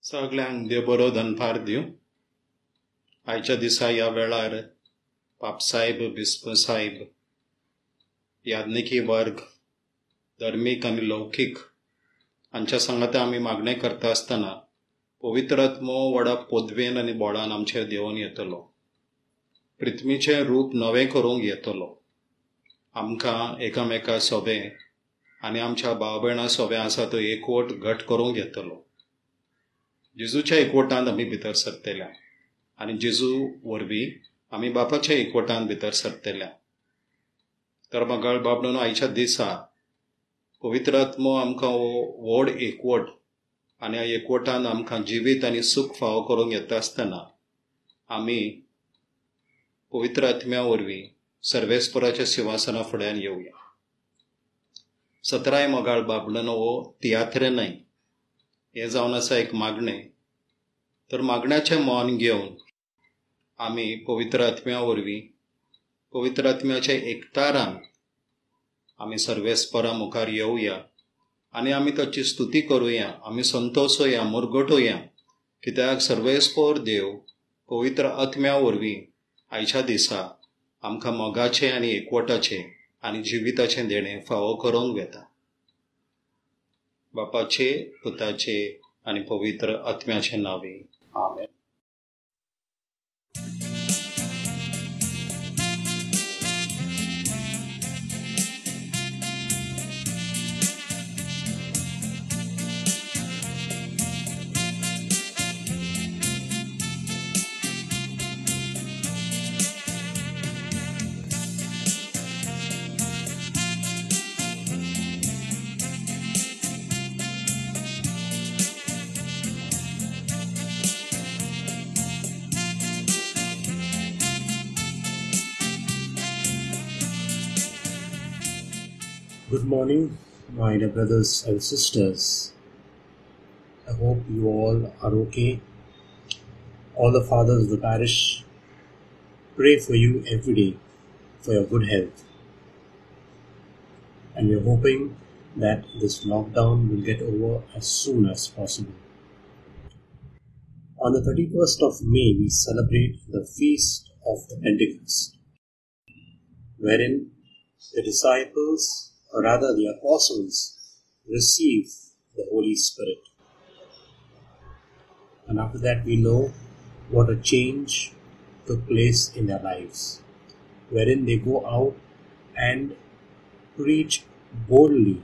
सगल्यांक देव बरो दनपार दिवं. आयच्या दिसा ह्या वेळार पापसाहेब, बिस्पसाहेब, याज्ञिकी वर्ग, धर्मीक आनी लौकीक हांच्या सांगाता आमी मागणें करता आसतना पवित्र आत्मो व्हडा पदवेन आनी बोळान आमचेर देंवोन येतलो, पृथ्वीचें रूप नवें करूंक येतलो. आमकां एकामेका सोबें आनी आमच्या भाव भयणां सोबें आसा तो एकवट घट करूंक येतलो. जेजूच्या एकवटांत आमी भितर सरतल्या आनी जेजू वरवीं आमी बापाच्या एकवटांत भितर सरतल्या. तर मगाळ बाबडो आयच्या दिसा पवित्र आत्मो आमकां हो व्हड एकवट आनी ह्या एकवटान आमकां जिवीत आनी सूख फावो करूंक येता आसतना आमी पवित्र आत्म्या वरवीं सर्वेस्पराच्या शिंवासना फुड्यान येवया. सतराय मोगाळ बाबडनो हो तियात्र न्हय, हें जावन आसा एक मागणें. तर मागण्याचें मन घेवन आमी पवित्र आत्म्या वरवीं पवित्र आत्म्याच्या एकतारान आमी सर्वेस्परा मुखार येवया आनी आमी ताची स्तुती करुया, आमी संतोषया, मुरगटोया, कित्याक सर्वेस्पर देव पवित्र आत्म्या वरवीं आयच्या दिसा आमकां मोगाचें आनी एकवटाचें आनी जिविताचें देणें फावो करूंक वेता. बापाचे, पुताचे आनी पवित्र आत्म्याचे नांवे, आमेन. Good morning, my dear brothers and sisters. I hope you all are okay. All the fathers of the parish pray for you every day for your good health. And we are hoping that this lockdown will get over as soon as possible. On the 31st of May, we celebrate the Feast of the Pentecost, wherein the disciples, or rather the apostles, receive the Holy Spirit. And after that we know what a change took place in their lives, wherein they go out and preach boldly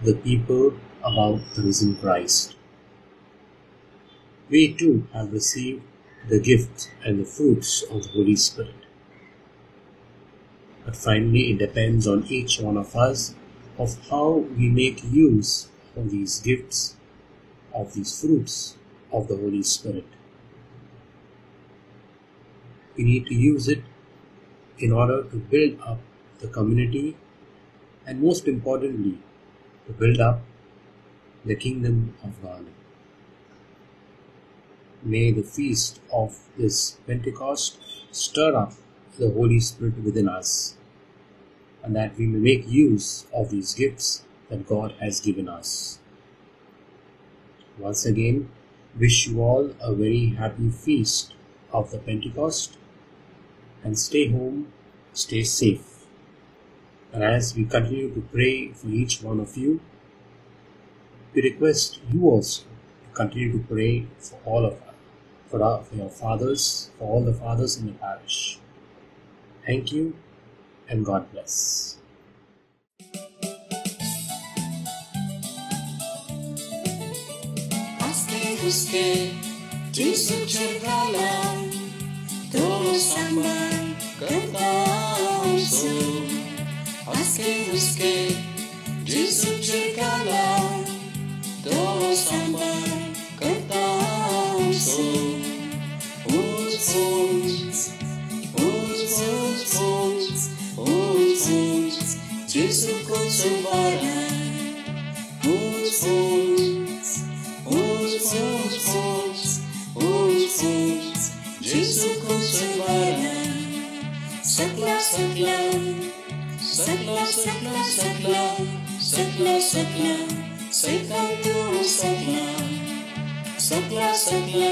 the people about the risen Christ. We too have received the gift and the fruits of the Holy Spirit. But finally, it depends on each one of us of how we make use of these gifts, of these fruits of the Holy Spirit. We need to use it in order to build up the community and, most importantly, to build up the kingdom of God. May the feast of this Pentecost stir up the Holy Spirit within us, and that we may make use of these gifts that God has given us. Once again, wish you all a very happy feast of the Pentecost, and stay home, stay safe. And as we continue to pray for each one of you, we request you also to continue to pray for all of us, for your fathers, for all the fathers in the parish. Thank you, and God bless. Busqué Gesù cercala, todos aman cantar su. Haz que busque Gesù cercala, todos aman cantar su. Us, us, us, us, us, us, Gesù con su vara. Us, us, us, us, us, us, Gesù con su vara. Sakla, sakla, sakla, sakla, sakla, sakla, sakla, sakla, sakla. सकला सकला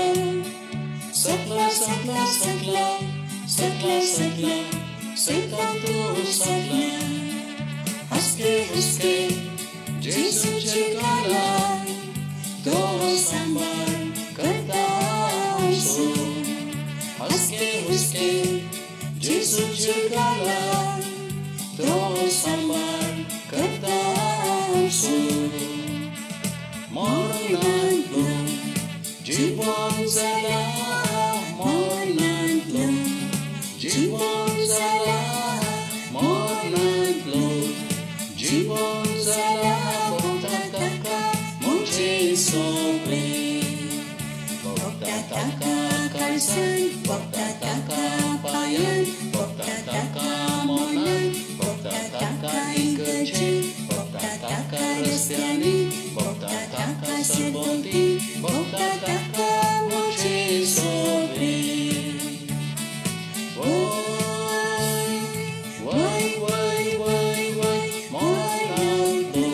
सकला सकला सकला सकला सकला सैतान तूं सकला हसके हुसके जेजूचे कालाय तो सांबार करता आमचो हसके हुसके जेजूचे कालाय तो सांबार करता आमचो मरणांतलो जीवन जाला मरणांतलो जीवन जाला मरणांतलो जीवन जाला भोगता ताका म्हजें सगळें भोगता ताका काळजान भोगता ताका पांयान भोगता ताका मनान भोगता ताका इगर्जेन भोगता ताका रस्त्यांनी भोगता ताका सरभोंवती भोगता ताका म्हजें सगळें वय वय वय वय वय मरणांतलो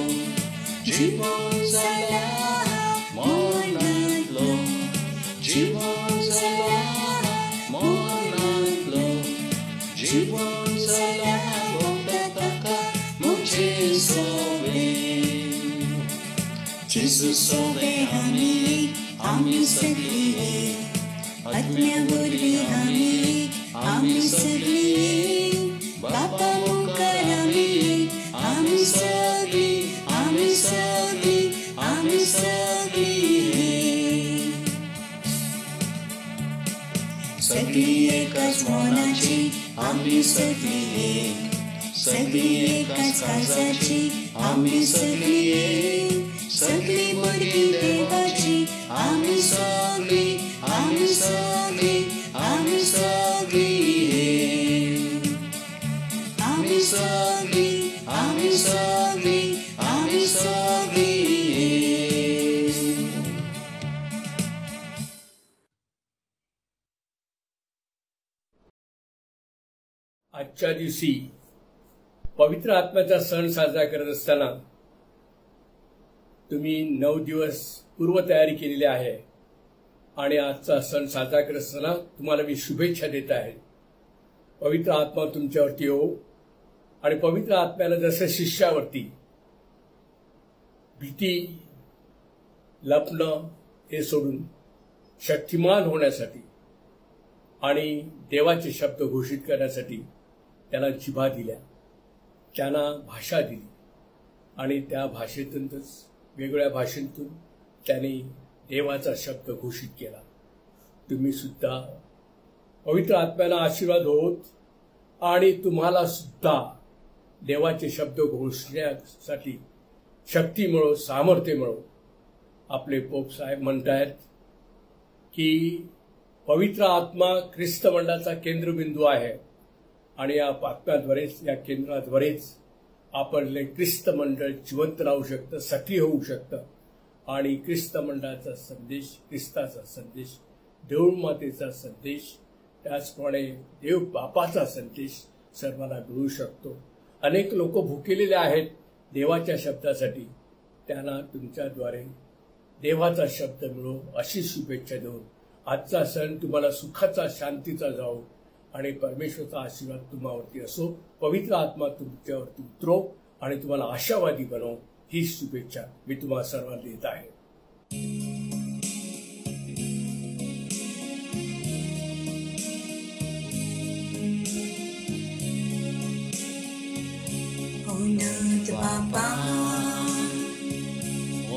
जीवन जाला मरणांतलो जीवन जाला मरणांतलो जीवन जाला भोगता ताका म्हजें सगळें जेजू सोवे आमी आमी सगळीं एक आत्म्या वरवीं आमी आमी सगळीं एक बापा मुखार आमी एक आमी सगळीं आमी सगळीं आमी सगळीं एक सगळीं एकाच मनाची आमी सगळीं एक सगळीं एकाच काळजाची आमी सगळीं एक सगळीं भुरगीं देवाची आमी सगळीं आमी सगळीं आमी सगळीं एक आमी सगळीं आमी सगळीं आमी सगळीं एक. आजच्या दिवशी पवित्र आत्म्याचा सण साजरा करत असताना तुम्ही 9 दिवस पूर्वतयारी केलेली आहे आणि आजचा सण साजरा करत असताना तुम्हाला मी शुभेच्छा देत आहे. पवित्र आत्मा तुमच्यावरती येवो आणि पवित्र आत्म्याला जसं शिष्यावरती भीती लपणं हे सोडून शक्तिमान होण्यासाठी आणि देवाचे शब्द घोषित करण्यासाठी त्यांना जिभा दिल्या, त्यांना भाषा दिली आणि त्या भाषेतूनच वेगवेगळ्या भाषेतून त्यांनी देवाचा शब्द घोषित केला. तुम्ही सुद्धा पवित्र आत्म्याला आशीर्वाद होत आणि तुम्हाला सुद्धा देवाचे शब्द घोषण्यासाठी शक्ती मिळो, सामर्थ्य मिळो. आपले पोप साहेब म्हणतायत की पवित्र आत्मा ख्रिस्त मंडळाचा केंद्रबिंदू आहे आणि या आत्म्याद्वारेच, या केंद्राद्वारेच आपले ख्रिस्त मंडळ जिवंत राहू शकतं, सक्रिय होऊ शकतं आणि ख्रिस्त मंडळाचा संदेश, ख्रिस्ताचा संदेश, देवमातेचा संदेश, त्याचप्रमाणे देव बापाचा संदेश सर्वांना मिळू शकतो. अनेक लोक भुकेलेले आहेत देवाच्या शब्दासाठी, त्यांना तुमच्याद्वारे देवाचा शब्द मिळो अशी शुभेच्छा देऊन आजचा सण तुम्हाला सुखाचा, शांतीचा जावो आणि परमेश्वराचा आशीर्वाद तुम्हावरती असो. पवित्र आत्मा तुमच्यावरती उतरो आणि तुम्हाला आशावादी बनव ही शुभेच्छा मी तुम्हाला सर्वांना देत आहे. उन्नत बापा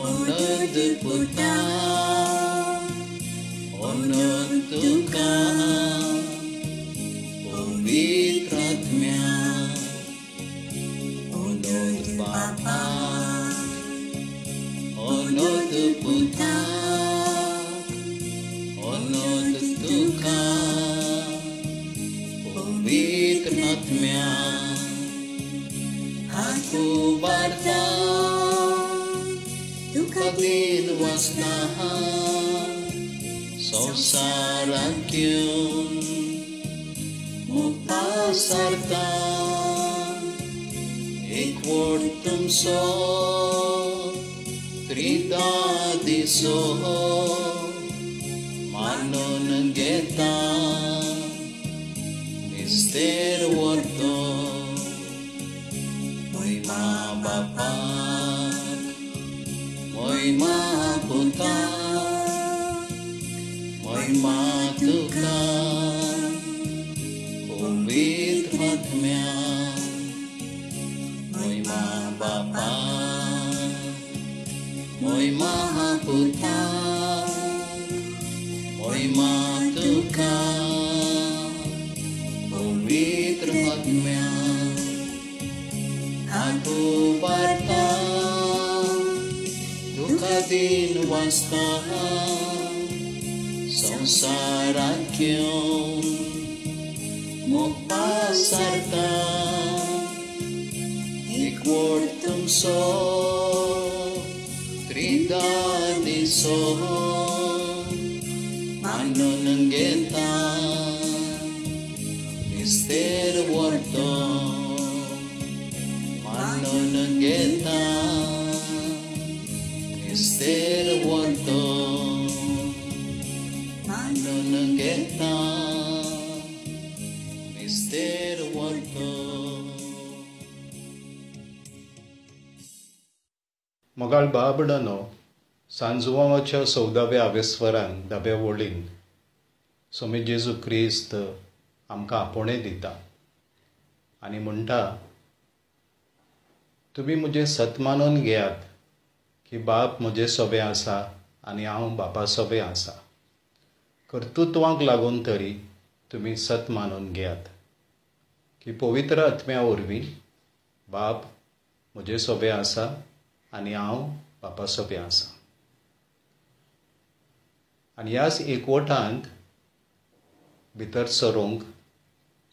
उन्नत पुता उन्नत तुका पवित्र आत्म्या उन्नत बापा उन्नत पुता उन्नत तुका पवित्र आत्म्या हात उबारता तुका दिन वसना संवसाराक घेवन मुखार सरता एकवट तुमचो त्रिदा दिसो मोहिमा तुका पवित्र आत्म्या मोहिमा बापा मोहिमा पुता मोहिमा तुका पवित्र आत्म्या हात उबारता तुका दिन वाचता संवसाराक घेवन मोग पासारता एकवट तुमचो त्रिदा दिसो मानून घेता मिस्तेर व्हरतो मानून घेता मिस्तेर व्हरतो मानून घेता मिस्तेर व्हरतो. मोगाळ बाबडानो, सांजुवाच्या 14व्या आवेस्वरान धाव्या वळीन स्वामी जेजू क्रिस्त आमकां आपोवणें दिता आनी म्हणटा, तुमी म्हजें सत मानून घेयात की बाप म्हजे सोबे आसा आनी हांव बापा सोबे आसा. कर्तृत्वांक लागून तरी तुमी सत मानून घेयात की पवित्र आत्म्या वरवीं बाप म्हजे सोबे आसा आनी हांव बापा सोबे आसा. आनी ह्याच एकवटांत भितर सरूंक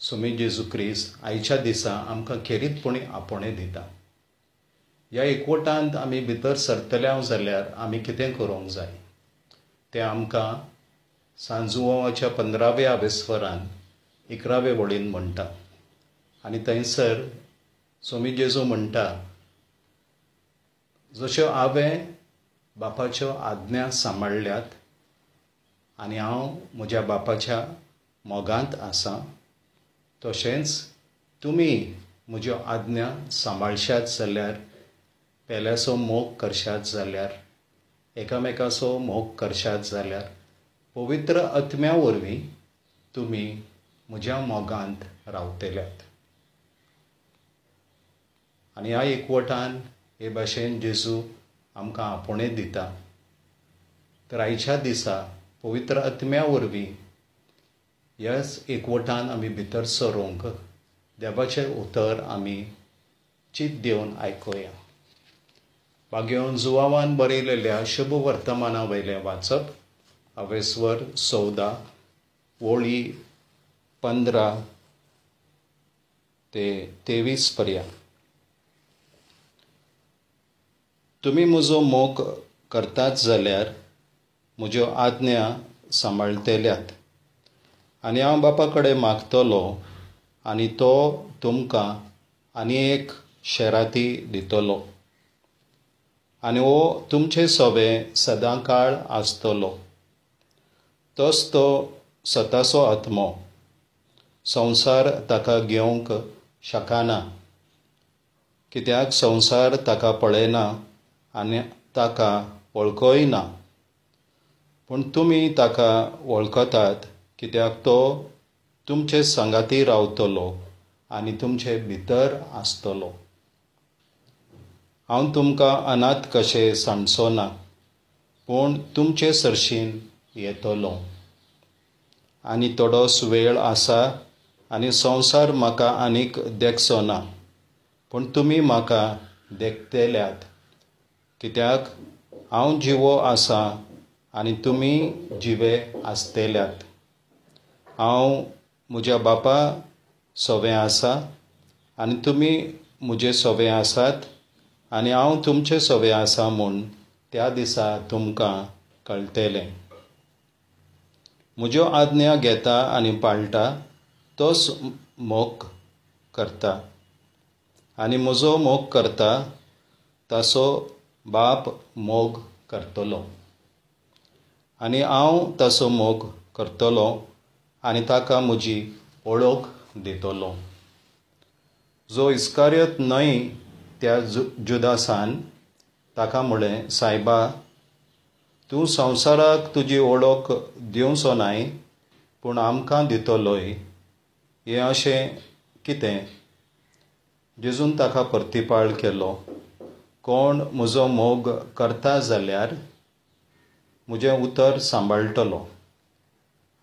स्वामी जेजू क्रिस्त आयच्या दिसा आमकां खेरीतपणी आपोवणें दिता. ह्या एकवटांत आमी भितर सरतले जाल्यार आमी कितें करूंक जाय तें आमकां सांजुवाच्या 15व्या आवेस्वरान 11व्या वळीन म्हणटा. आनी थंयसर स्वामी जेजू म्हणटा, जश्यो हांवें बापाच्यो आज्ञा सांबाळ्ळ्यात आनी हांव म्हज्या बापाच्या मोगांत आसा, तशेंच तुमी म्हज्यो आज्ञा सांबाळशात जाल्यार, पेल्याचो मोग करशात जाल्यार, एकामेकाचो मोग करशात जाल्यार पवित्र आत्म्या वरवीं तुमी म्हज्या मोगांत रावतल्यात. आनी ह्या एकवटान हे भाशेन जेजू आमकां आपोवणें दिता. तर आयच्या दिसा पवित्र आत्म्या वरवीं ह्याच एकवटान आमी भितर सरूंक देवाचें उतर आमी चित दिवन आयकुया. भाग्यवन जुवावान बरयलेल्या शुभ वर्तमाना वयलें वाचप, आवेस्वर 14 वळी 15 ते 23 पर्यंत. तुमी म्हजो मोग करतात जाल्यार म्हज्यो आज्ञा सांबाळटल्यात आनी हांव बापा कडेन मागतलो आनी तो तुमकां आनी एक शेराती दितलो आनी हो तुमचे सोबे सदां काळ आसतलो. तोच तो सताचो आत्मो, संवसार ताका घेवंक शकना, कित्याक संवसार ताका पळयना आनी ताका वळखय ना. पूण तुमी ताका वळखतात, कित्याक तो तुमचे सांगाती रावतलो आनी तुमचे भितर आसतलो. हांव तुमकां अनाथ कशें सांडचो ना, पूण तुमचे सरशीन येतलो. आनी थोडोस वेळ आसा आनी संवसार म्हाका आनीक देखचो ना, पूण तुमी म्हाका देखतल्यात, कित्याक हांव जिवो आसा आनी तुमी जिवे आसतल्यात. हांव म्हज्या बापा सोवें आसा आनी तुमी म्हजे सोवें आसात आनी हांव तुमचे सोवें आसा म्हूण त्या दिसा तुमकां कळटलें. म्हज्यो आज्ञा घेता आनी पाळटा तोच मोग करता आनी म्हजो मोग करता ताचो बाप मोग करतलो आनी हांव ताचो मोग करतलो आनी ताका म्हजी वळख दितलो. जो इस्कारियोत न्हय त्या जुदासान ताका म्हळें, सायबा, तूं संवसाराक तुजी वळख दिवचो नाय पूण आमकां दितलोय, हें अशें कितें? जेजून ताका प्रतिपाळ केलो, कोण म्हजो मोग करता जाल्यार म्हजें उतर सांबाळटलो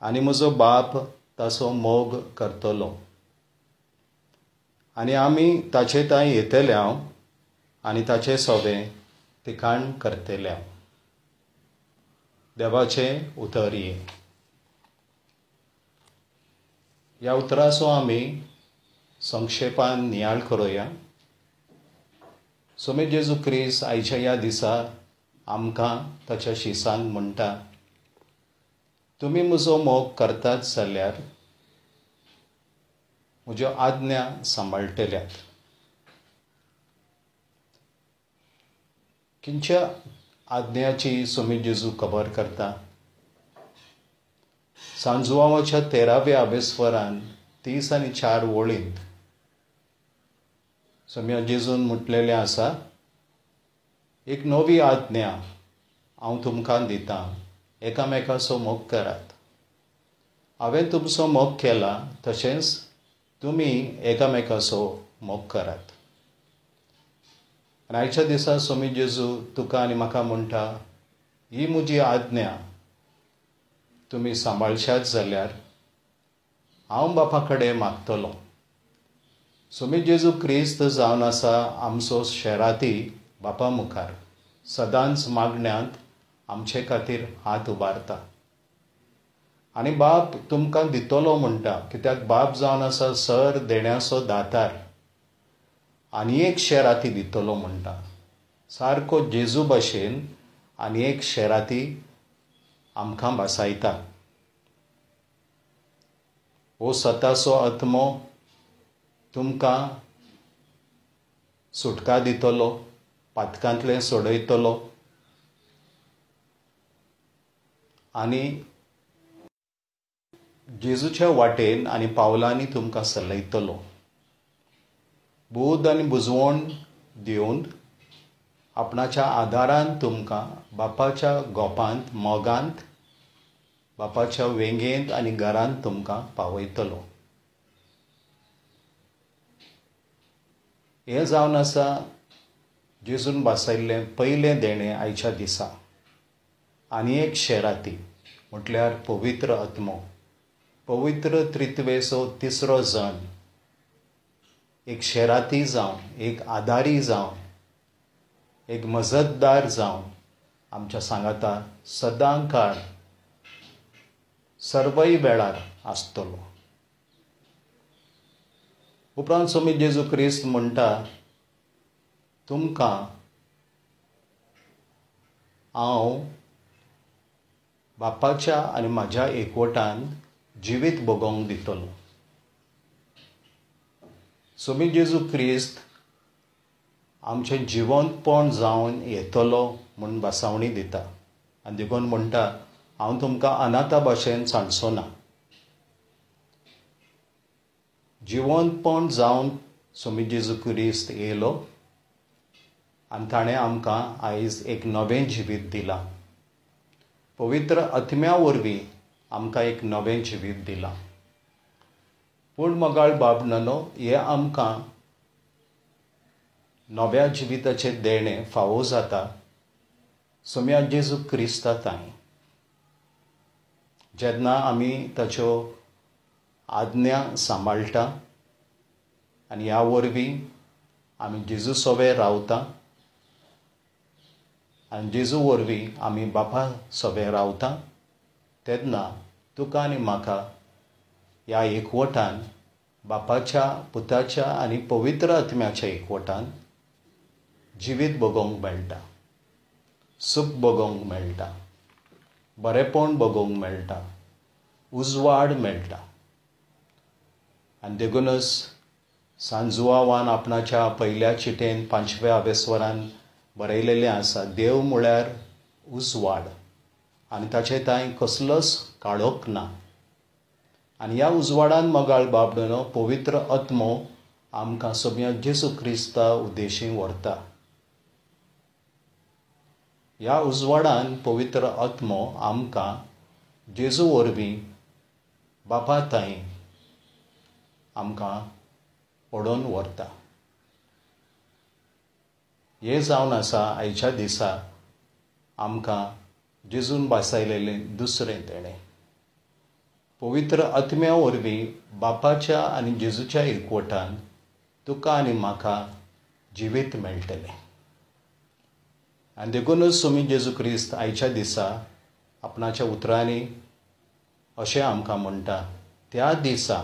आनी म्हजो बाप ताचो मोग करतलो आनी आमी ताचे तांय येतले हांव आनी ताचें सोबें ठिकाण करतले हांव. देवाचें उतर हें. ह्या उतराचो आमी संक्षेपान नियाळ करुया. सोमे जेजू क्रिस्त आयच्या ह्या दिसा आमकां ताच्या शिसांक म्हणटा, तुमी म्हजो मोग करतात जाल्यार म्हज्यो आज्ञा सांबाळटल्यात. खंयच्या आज्ञाची सोमी जेजू खबर करता? सांजुआवाच्या 13व्या आबेस्वरान 30 आनी 4 वळींत सोम्या जेजून म्हटलेलें आसा, एक नवी आज्ञा हांव तुमकां दितां, एकामेकाचो मोग करात. हांवें तुमचो मोग केला तशेंच तुमी एकामेकाचो मोग करात. आनी आयच्या दिसा सोमी जेजू तुका आनी म्हाका म्हणटा, ही म्हजी आज्ञा तुमी सांबाळशात जाल्यार हांव बापा कडेन मागतलो. सोमी जेजू क्रिस्त जावन आसा आमचो शेराती बापा मुखार सदांच मागण्यांत आमचे खातीर हात उबारता आनी बाप तुमकां दितलो म्हणटा, कित्याक बाप जावन आसा सर देण्याचो दातार आनी एक शेराती दितलो म्हणटा. सारको जेजू भाशेन आनी एक शेराती आमकां भासायता. हो सताचो आत्मो तुमकां सुटका दितलो, पातकांतलें सोडयतलो आनी जेजूच्या वाटेन आनी पावलांनी तुमकां सलयतलो. बोध आनी बुजवण दिवन आपणाच्या आदारान तुमकां बापाच्या गोपांत, मोगांत, बापाच्या वेंगेंत आनी घरांत तुमकां पावयतलो. हें जावन आसा जेजून भासयल्लें पयलें देणें आयच्या दिसा. आनी एक शेराती म्हटल्यार पवित्र आत्मो, पवित्र त्रित्वेचो तिसरो जण, एक शेराती जावन, एक आदारी जावन, एक मजतदार जावन आमच्या सांगाता सदां काळ सर्वय वेळार आसतलो. उपरांत सोमी जेजू क्रिस्त म्हणटा, तुमकां हांव बापाच्या आनी म्हज्या एकवटान जिवीत भोगोवंक दितलो. सोमी जेजू क्रिस्त आमचें जिवंतपण जावन येतलो म्हूण भासावणी दिता आनी देखून म्हणटा, हांव तुमकां अनाथा भाशेन सांडचो ना. जिवंतपण जावन सोमी जेजू क्रिस्त येयलो आनी ताणें आमकां आयज एक नवें जिवीत दिलां. पवित्र आत्म्या वरवीं आमकां एक नवें जिवीत दिलां. पूण मोगाळ बाबनानो, हें आमकां नव्या जिविताचें देणें फावो जाता सोम्या जेजू क्रिस्ता तांय. जेन्ना आमी ताच्यो आज्ञा सांबाळटा आनी ह्या वरवीं आमी जेजू सोबे रावता आनी जेजू वरवीं आमी बापा सोबे रावता, तेन्ना तुका आनी म्हाका ह्या एकवटान, बापाच्या, पुताच्या आनी पवित्र आत्म्याच्या एकवटान जिवीत भोगोवंक मेळटा, सूख भोगोवंक मेळटा, बरेपण भोगोवंक मेळटा, उजवाड मेळटा. आनी देखूनच सांजुआवान आपणाच्या पयल्या चिटेन 5व्या आबेस्वरान बरयलेलें आसा, देव म्हळ्यार उजवाड आनी ताचे तांय कसलोच काळोख ना. आनी ह्या उजवाडान मोगाळ बाबडो पवित्र आत्मो आमकां सोम्या जेजू क्रिस्ता उद्देशी व्हरता. ह्या उजवाडान पवित्र आत्मो आमकां जेजू वरवीं बापा थंय आमकां ओडून व्हरता. हें जावन आसा आयच्या दिसा आमकां जेजून भासायलेलें दुसरें देणें. पवित्र आत्म्या वरवीं बापाच्या आनी जेजूच्या एकवटान तुका आनी म्हाका जिवीत मेळटलें. आनी देखूनच तुमी जेजू क्रिस्त आयच्या दिसा आपणाच्या उतरांनी अशें आमकां म्हणटा, त्या दिसा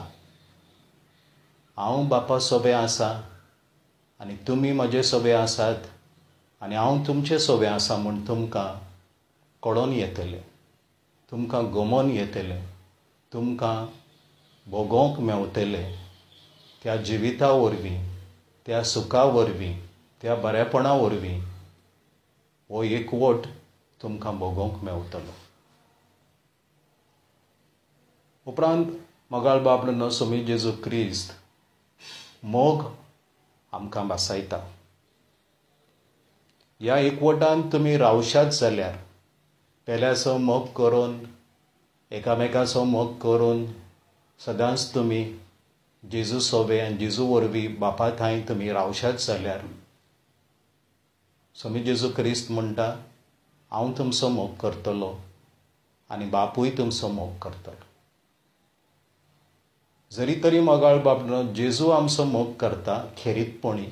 हांव बापा सोबे आसा आनी तुमी म्हजे सोबे आसात आनी हांव तुमचे सोबे आसा म्हूण तुमकां कळोन येतलें, तुमकां गमोन येतलें, तुमकां भोगोवंक मेवतलें. त्या जिविता वरवीं, त्या सुखा वरवीं, त्या बरेपणा वरवीं हो एकवट तुमकां भोगोवंक मेवतलो. उपरांत मोगाळ बाबलो सोमी जेजू क्रिस्त मोग आमकां भासायता. ह्या एकवटान तुमी रावशात जाल्यार पेल्याचो मोग करून, एकामेकाचो मोग करून सदांच तुमी जेजू सोबे आनी जेजू वरवीं बापा थंय तुमी रावशात जाल्यार सोमी जेजू क्रिस्त म्हणटा, हांव तुमचो मोग करतलो आनी बापूय तुमचो मोग करतलो. जरी तरी मोगाळ बाबनो जेजू आमचो मोग करता खेरीतपणी,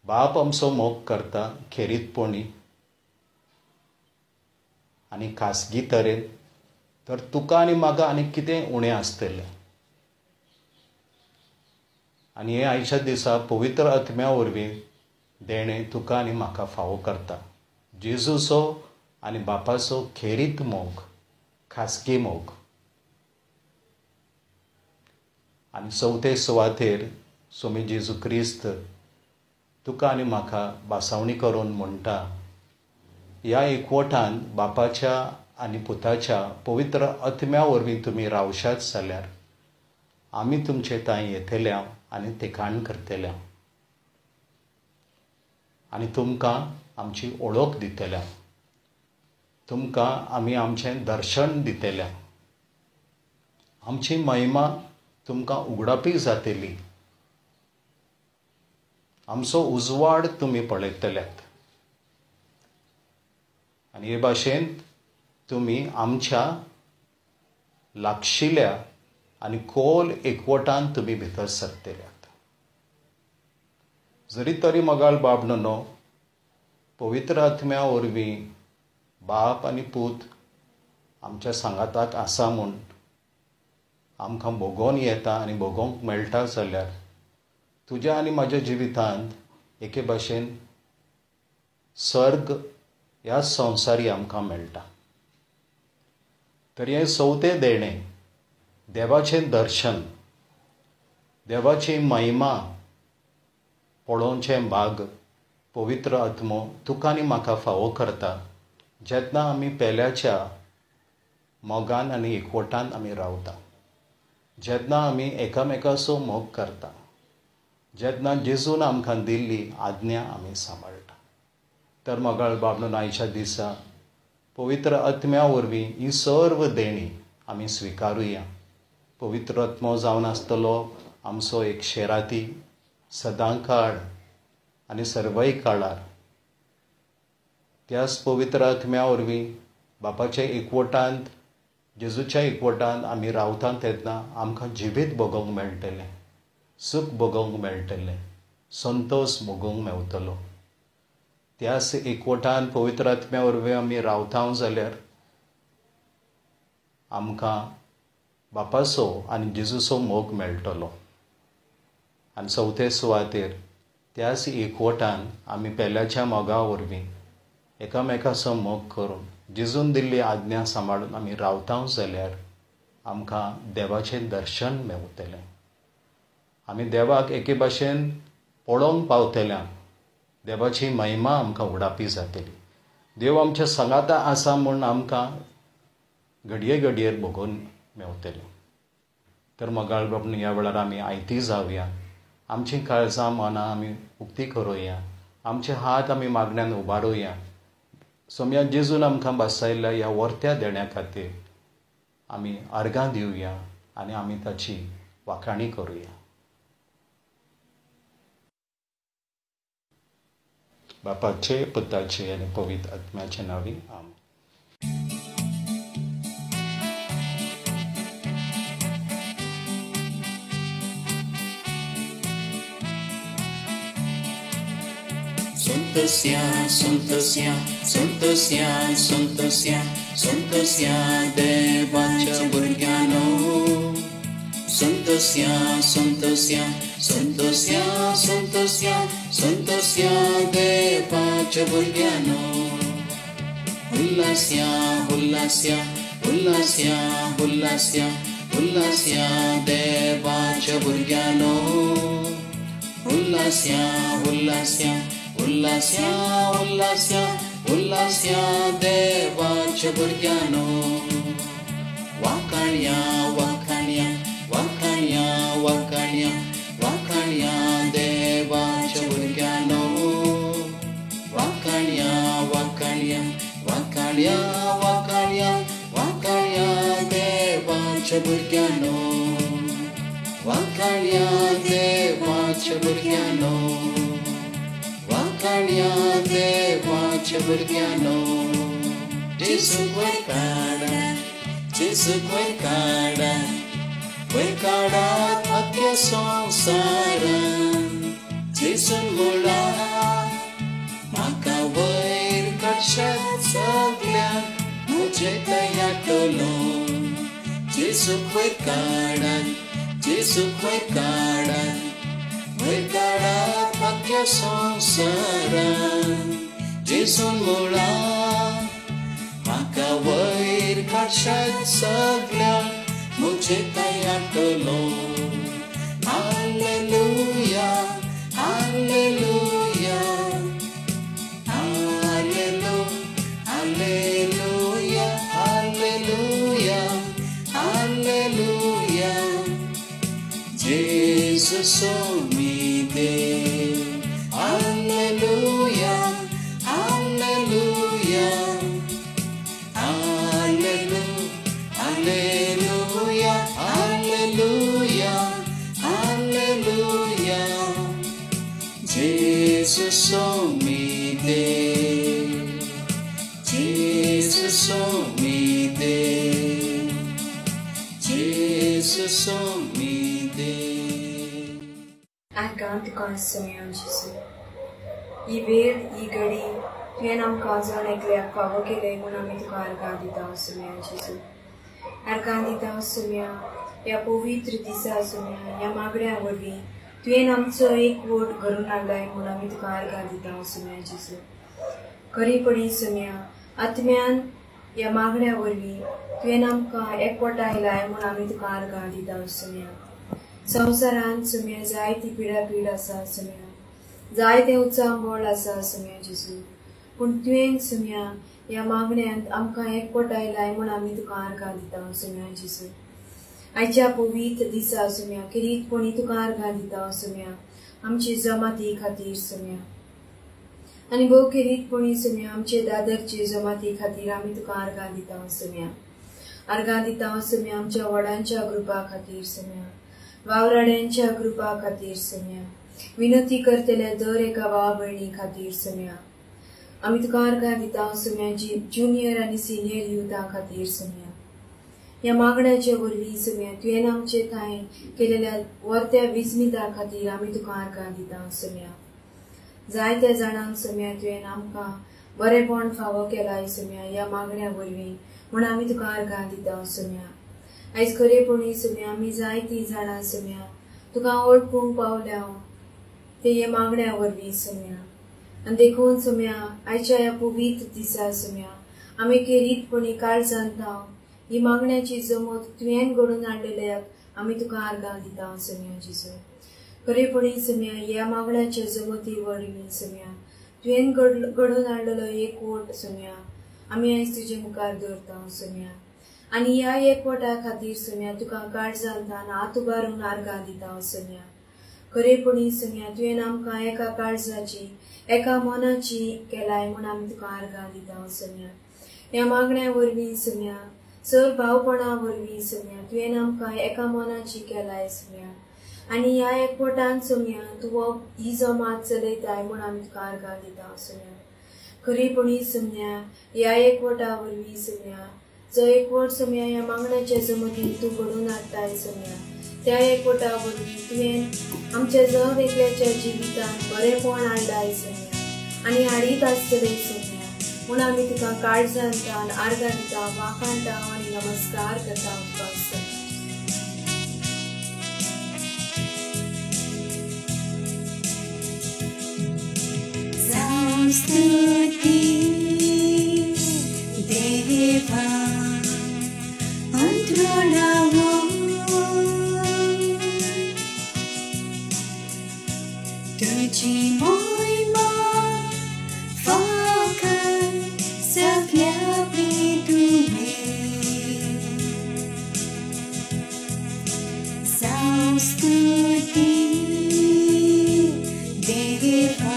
बाप आमचो मोग करता खेरीतपणी आनी खासगी तरेन, तर तुका आनी म्हाका आनी कितें उणें आसतलें. आनी हें आयच्या दिसा पवित्र आत्म्या वरवीं देणें तुका आनी म्हाका फावो करता. जेजूचो आनी बापाचो खेरीत मोग, खासगी मोग. आनी चवथे सुवातेर सोमी जेजू क्रिस्त तुका आनी म्हाका भासावणी करून म्हणटा, ह्या एकवटान बापाच्या आनी पुताच्या पवित्र आत्म्या वरवीं तुमी रावशात जाल्यार आमी तुमचे थंय येतल्या आनी ठिकाण करतल्या आनी तुमकां आमची ओळख दितल्या, तुमकां आमी आमचें दर्शन दितल्या, आमची महिमा तुमकां उगडापी जातली, आमचो उजवाड तुमी पळयतल्यात आनी हे भाशेन तुमी आमच्या लागशिल्या आनी खोल एकवटान तुमी भितर सरतल्यात. जरी तरी मोगाळ बाबनो पवित्र आत्म्या वरवीं बाप आनी पूत आमच्या सांगाताक आसा म्हूण आमकां भोगोवन येता आनी भोगोवंक मेळटा जाल्यार तुज्या आनी म्हज्या जिवितांत एके भाशेन सर्ग ह्या संवसारी आमकां मेळटा. तर हें चवथें देणें देवाचें दर्शन, देवाची महिमा पळोवचें भाग पवित्र आत्मो तुका आनी म्हाका फावो करता जेन्ना आमी पेल्याच्या मोगान आनी एकवटान आमी रावता, जेन्ना आमी एकामेकाचो मोग करता, जेन्ना जेजून आमकां दिल्ली आज्ञा आमी सांबाळटा. तर मोगाळ बाबनो आयच्या दिसा पवित्र आत्म्या वरवीं ही सर्व देणी आमी स्विकारुया. पवित्र आत्मो जावन आसतलो आमचो एक शेराती सदांकाळ आनी सर्वय काळार. त्याच पवित्र आत्म्या वरवीं बापाच्या एकवटांत, जेजूच्या एकवटांत आमी रावता तेन्ना आमकां जिवीत भोगोवंक मेळटलें, सूख भोगोवंक मेळटलें, संतोश भोगोवंक मेवतलो. त्याच एकवटान पवित्र आत्म्या वरवीं आमी रावता जाल्यार आमकां बापाचो आनी जेजूचो मोग मेळटलो. आनी चवथे सुवातेर त्याच एकवटान आमी पेल्याच्या मोगा वरवीं एकामेकाचो मोग करून जेजून दिल्ली आज्ञा सांबाळून आमी रावता जाल्यार आमकां देवाचें दर्शन मेवतलें. आमी देवाक एके भाशेन पळोवंक पावतल्या, देवाची महिमा आमकां उडापी जातली. देव आमच्या सांगाता आसा म्हूण आमकां घडये घडयेर भोगोवन मेवतलें. तर मोगाळ बाबा ह्या वेळार आमी आयती जावया, आमचीं काळजां मनां आमी उक्ती करुया, आमचे हात आमी मागण्यान उबारुया. सोम्या जेजून आमकां बसयल्ल्या ह्या वर्त्या देण्या खातीर आमी अर्गां दिवया आनी आमी ताची वाखाणी करुया. बापाचे, पुताचे आनी पवित्र आत्म्याचे नांवी आमेन. Santosia, Santosia, Santosia, Santosia, Santosia देवाच्या भुरग्यांनो. Santosia, Santosia, Santosia, Santosia, Santosia देवाच्या भुरग्यांनो. उल्लास्या, उल्लास्या, उल्लास्या, उल्लास्या, उल्लास्या देवाच्या भुरग्यांनो. उल्लास्या, उल्लास्या, उल्लास्या, उल्लास्या, उल्लास्या देवाच्या भुरग्यांनो. वाखाणया, वाखाणया, वाखाणया, वाखाणया, वाखाणया देवाच्या भुरग्यांनो. वाखाणया, वाखाणया, वाखाणया, वाखाणया, वाखाणया देवाच्या भुरग्यांनो. वाखाणया देवाच्या भुरग्यांनो. वाखाणया देवाच्या भुरग्यांनो. जेजूक वयर काडा, जेजूक वयर काडा, वयर काडात अख्ख्या संवसारान. जेजून म्हणलां म्हाका वयर काडशात सगल्यांक, म्हजे तयाटलो. जेजूक वयर काडात, जेजूक वयर काडात, वयर काडात अख्ख्या संवसारान. जेजून म्हणलां म्हाका वयर काडशात सगल्यांक, म्हजे तयाटलो. Hallelujah, hallelujah, hallelujah, hallelujah, hallelujah. जेजू सोमी देव. Hallelujah, hallelujah, hallelujah, hallelujah, hallelujah. जेजू सोमी देव, जेजू सोमी देव, जेजू सोमी देव. आर्गां तुका सोम्या जेजू, ही वेळ ही घडी तुवें आमकां जण एकल्याक फावो केलें म्हूण आमी तुका आर्गां दिता सोम्या जेजू. आर्गां दिता सोम्या ह्या पवित्र दिसा सोम्या, ह्या मागण्या वरवीं तुवें आमचो एक वोट घडून हाडलाय म्हूण आमी तुका आर्गां दिता सोम्या जेजू. खरेपणी सोम्या आत्म्यान ह्या मागण्या वरवीं तुवें आमकां एकवटायलाय म्हूण आमी तुका आर्गां दिता सोम्या. संवसारांत सोम्या जायती पिडापीड आसा सोम्या, जायतें उचांबळ आसा सोम्या जेजू, पूण तुवें सोम्या ह्या मागण्यांत आमकां एकवटायलाय म्हूण आमी तुका आर्गां दिता सोम्या जेजू. आयच्या पवित्र दिसा सोम्या खेरीतपणी तुका आर्गां दिता सोम्या आमची जमाती खातीर सोम्या, आनी भोव खेरीतपणी सोम्या आमचे दादरचे जमाती खातीर आमी तुका आर्गां दिता सोम्या. आर्गां दिता सोम्या आमच्या व्हडांच्या ग्रुपा खातीर सोम्या, वावराड्यांच्या ग्रुपा खातीर सोम्या, विनंती करतल्या दर एका भाव भयणी खातीर सोम्या. आमी तुका आर्गां दिता सोम्या ज्युनियर आनी सिनियर युथा खातीर सोम्या. ह्या मागण्याचे वरवीं सोम्या तुवें आमचे ठांय केलेल्या वर्त्या विस्मिता खातीर आमी तुका आर्गां दिता सोम्या. जायत्या जाणांक सोम्या तुवें आमकां बरेपण फावो केलाय सोम्या ह्या मागण्या वरवीं म्हूण आमी तुका आर्गां दिता सोम्या. आयज खरेपणी सोम्या आमी जायतीं जाणां सोम्या तुका वळखूंक पावल्या ते ह्या मागण्या वरवीं सोम्या. आनी देखून सोम्या आयच्या ह्या पवित्र दिसा सोम्या आमी खेरीतपणी काळजांत ही मागण्याची जमत तुवें घडोवन हाडलेल्याक आमी तुका आर्गां दिता सोम्या जेजू. खरेपणी सोम्या ह्या मागण्याच्या जमती वरवीं सोम्या तुवें घडोवन हाडलेलो एक वोट सोम्या आमी आयज तुजे मुखार दवरता सोम्या. आनी ह्या एकवटा खातीर सोम्या तुका काळजांत हात उबारून आर्गां दिता सोम्या. खरेपणी सोम्या तुवें आमकां एका काळजाची एका मनाची केलाय म्हूण आमी तुका आर्गां दिता सोम्या. ह्या मागण्या वरवीं सोम्या सर भावपणा वरवीं सोम्या तुवें आमकां एका मनाची केलाय सोम्या. आनी ह्या एकवटान सोम्या तूं ही जमात चलयताय म्हूण आमी तुका आर्गां दिता सोम्या. खरेपणी सोम्या ह्या एकवटा वरवीं सोम्या जो एकवट सोम्या ह्या मागण्याच्या जमतीन तूं घडोवन हाडटाय सोम्या त्या एकवटा वरवीं तुवें आमच्या जण एकल्याच्या जिवितांत बरेंपण हाडलाय सोम्या आनी हाडीत आसतलें सोम्या म्हूण आमी तुका काळजांतान आर्गां दिता वाखाणटा आनी नमस्कार करता तुका सोम्या. स्तुति देवा अंतराळावो तुझी महिमा फाकर सगळ्या तुझे स्तुति देवा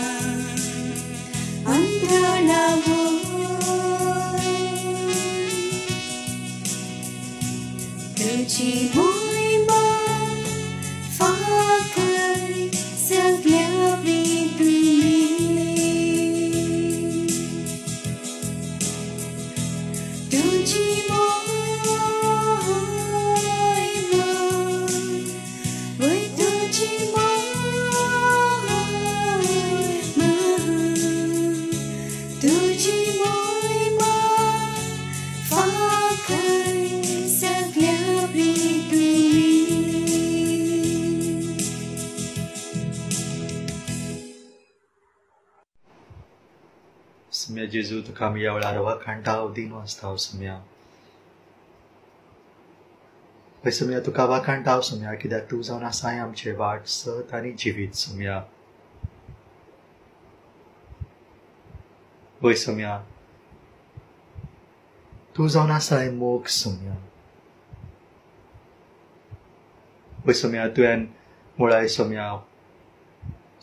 तुझी महिमा फाकर सगळ्या तुझे तुझी महिमा वय तुझी महिमा तुझी महिमा फाकर सगळ्या तुझे. सम्या जेजू तुका आमी ह्या वेळार वाखाणटा दिन वाचता सम्या. हय सम्या तुका वाखाणटा सम्या कित्याक तूं जावन आसाय आमचें वाट सत आनी जिवीत सम्या. हय सम्या तूं जावन आसाय मोग सम्या. हय सम्या तुवें मुळाय सम्या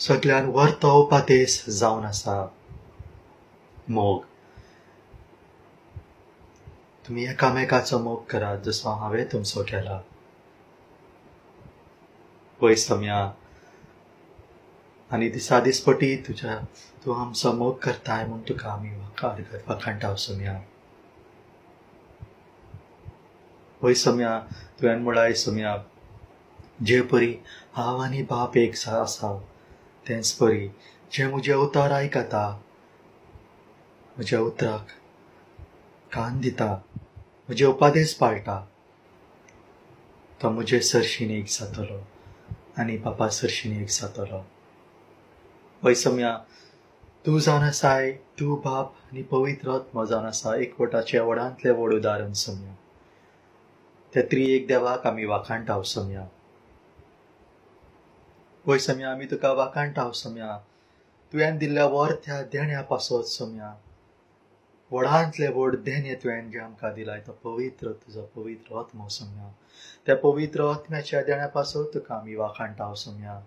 सगल्यान व्हरतो उपादेस जावन आसा मोग. तुमी एकामेकाचो मोग करात जसो हांवें तुमचो केला. वय सम्या आनी दिसा दिसपटी तुज्या तूं आमचो मोग करताय म्हूण तुका आमी वाखाणटा सम्या. वय सम्या तुवें मुळाय सम्या जे परी हांव आनी बाप एक आसा तेंच परी जे म्हजें उतर आयकता म्हज्या उतराक कान दिता म्हजे उपादेस पाळटा तो म्हजे सरशीन एक जातलो आनी बापा सरशीन एक जातलो. वय सम्या तूं जावन आसाय तूं बाप आनी पवित्र आत्मो जावन आसा एकवटाचें व्हडांतलें व्हड उदाहरण सम्या. त्या त्रिएक देवाक आमी वाखाणटा सम्या. वय सम्या आमी तुका वाखाणटा सम्या तुवें दिल्ल्या व्हर त्या देण्या पासत सम्या व्हडांतलें व्हड देणें तुवें जें आमकां दिलाय तो पवित्र तुजो पवित्र आत्मो सम्या. त्या पवित्र आत्म्याच्या देण्या पासत तुका आमी वाखाणटा सम्या.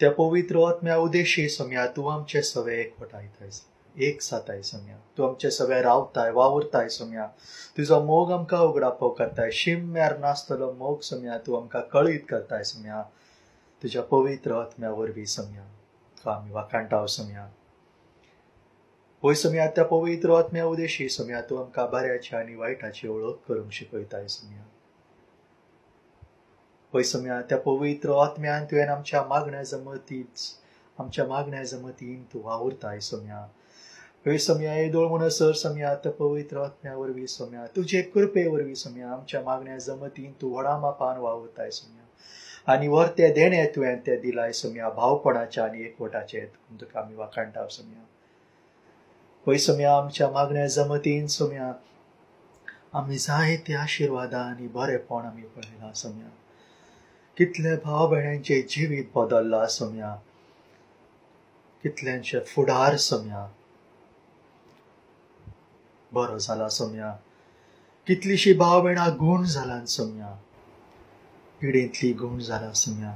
त्या पवित्र आत्म्या उद्देशी सम्या तूं आमचे सवे एकवटायताय एक जाताय सम्या. तूं आमचे सवे रावताय वावुरताय सम्या. तुजो मोग आमकां उगडापो करताय शिम्यार नासतलो मोग सम्या तूं आमकां कळीत करताय सम्या तुज्या पवित्र आत्म्या वरवीं सम्या तुका आमी वाखाणटा सम्या. वय सम्या त्या पवित्र आत्म्या उद्देशी सम्या तूं आमकां बऱ्याची आनी वायटाची वळख करूंक शिकयताय सम्या. वय सम्या त्या पवित्र आत्म्यान तुवें आमच्या मागण्या जमतीच आमच्या मागण्या जमतीन तूं वावुरताय सम्या. हय सम्या येदोळ म्हणसर सम्या त्या पवित्र आत्म्या वरवीं सम्या तुजे कृपे वरवीं सम्या आमच्या मागण्या जमतीन तूं व्हडा मापान वावुरताय सम्या आनी व्हर तें देणें तुवें तें दिलाय सम्या भावपणाचें आनी एकवटाचें तुका आमी वाखाणटा सम्या. वय सम्या आमच्या मागण्या जमतीन सम्या आमी जायते आशिर्वादां आनी बरेपण आमी पळयलां सम्या. कितले भाव भयणांचें जिवीत बदल्लां सम्या कितल्यांचे फुडार सम्या बरो जाला सम्या. कितलीशी भाव भयणां गूण जालां सम्या, पिडेंतली गूण जाला सम्या.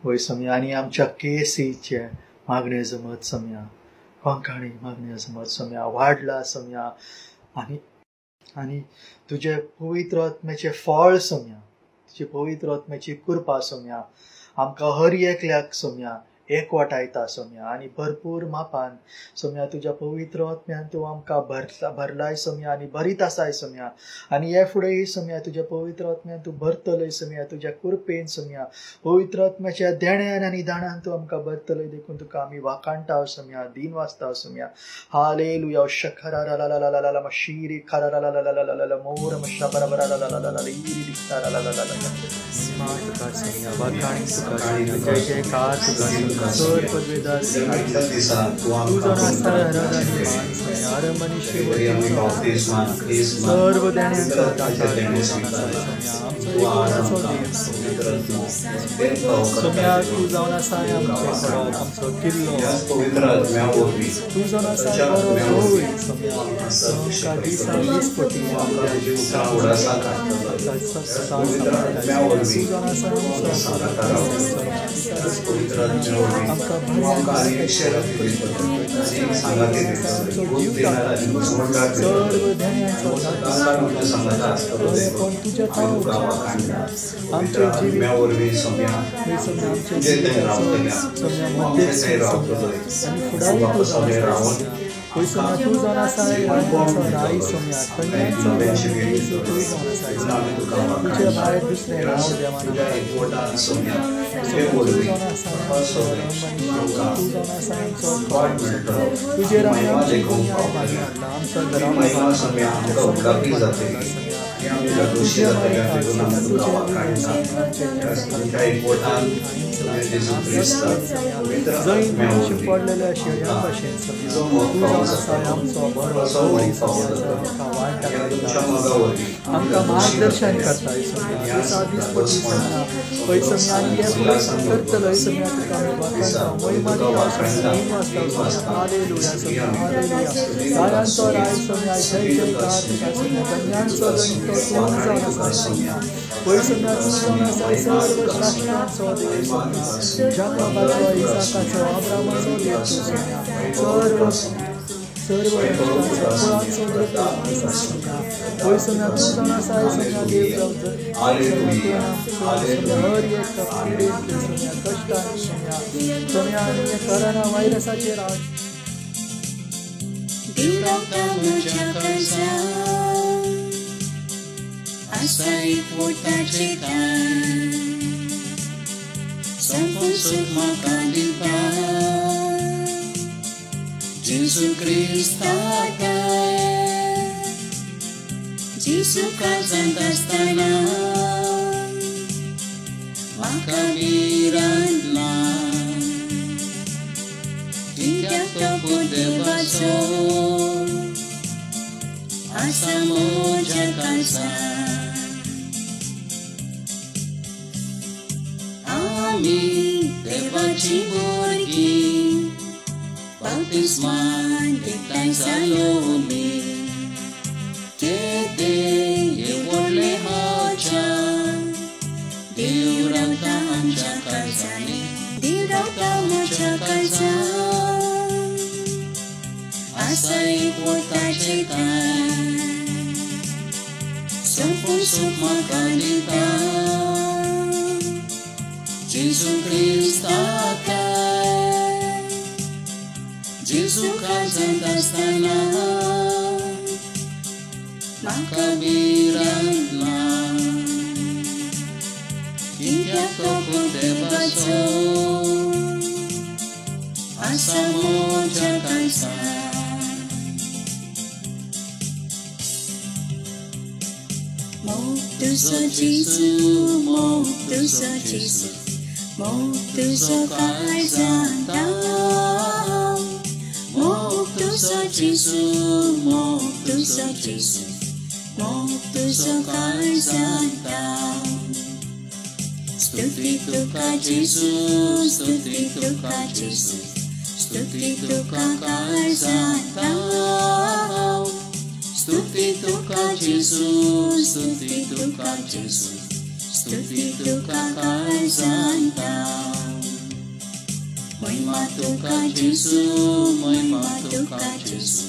वय सम्या आनी आमच्या केसीचें मागणें जमत सम्या कोंकणी मागणें जमत सम्या वाडला सम्या आनी आनी तुजे पवित्र आत्म्याचें फळ सम्या तुजे पवित्र आत्म्याची कृपा सम्या आमकां हर एकल्याक सम्या एकवटायता सम्या आनी भरपूर मापान सम्या तुज्या पवित्र आत्म्यान तूं आमकां भरलाय सम्या आनी भरीत आसाय सम्या आनी हे फुडेंय सम्या तुज्या पवित्र आत्म्यान तूं भरतलय सम्या तुज्या कृपेन सम्या पवित्र आत्म्याच्या देण्यान आनी दाणान तूं आमकां भरतलय देखून तुका आमी वाखाणटा सम्या दीन वाचता सम्या हालेलुया शखरा ला ला ला ला ला शिरी खरा ला ला ला ला ला मोर मशा बरा ला ला ला ला इरी दिखता ला ला ला ला तुका सम्या वाखाणी तुका सम्या जय जयकार तुका सम्या सर पदवेदार तूं जावन आसता हरादानी मान सम्या आरंभ आनी शेवट सर्व देण्यांचो दाता तूं जावन आसाय सम्या आमचो एकवटाचो देव सम्या तूं जावन आसाय आमचो खडो आमचो किल्लो तूं जावन आसाय बरो होय सम्या आमकां दिसान दीसपटी आमच्या तूं जावन आसाय आमचो तुझ्या भायर दुसरें नांव देवान तुजेर आमी आमची दुनिया आमचो जंय शिंपडलेल्या शेळयां भशेन तूं जावन आसाय आमचो बरो गौरी आमकां वाट दाखयता आमकां मार्गदर्शन करता दिसा दीसपटी सम्या पळय सम्या आनी हे फुडें करतलो सम्या तुका आमी वाखाणटा महिमा दिता सम्या दीन वाचता सम्या हालेलुया सम्या हालेलुया रायांचो राय सम्या जय जयकार तुका सम्या धन्यांचो धनी तो तूं जावन आसा सम्या पळय सम्या तूं जावन आसाय सर्व राष्ट्रांचो देव सम्या जाकोबाचो इसाकाचो अब्रामाचो देव तूं सम्या सर्व सर्व राष्ट्रांचो कुळांचो देव तूं आसा सम्या पळय सम्या तूं जावन आसाय सम्या देव सम्या हर एक पिडेंतले सम्या कश्टान सम्या सम्या आनी कोरोना व्हायरसाचेर आसा एकवटाचें दान सोंपून सूख म्हाका दिता जेजू क्रिस्ताक जेजू काळजांत आसतना म्हाका भिरांत ना कित्याक तो पूत देवाचो आसा म्हज्या काळजांत आमी देवाची भुरगीं बाप्तिस्मान एकठांय जालो आमी केदें हें व्हडलें अजाप देव रावता आमच्या काळजांनी देव रावता म्हज्या काळजांत आसा एकवटाचें दान सोंपून सूख म्हाका दिता जेजू क्रिस्ताक जेजू काळजांत आसतना म्हाका भिरांत ना कित्याक तो पूत देवाचो आसा म्हज्या काळजांत मोग तुजो जेजू मोग तुजो जेजू मोग तुजो काळजांत मोग तुजो जेजू मोग तुजो जेजू मोग तुजो काळजांत स्तुती तुका जेजू स्तुती तुका जेजू स्तुती तुका काळजांत स्तुती तुका जेजू स्तुती तुका जेजू स्तुती तुका काळजांत. महिमा तुका जेजू, महिमा तुका जेजू,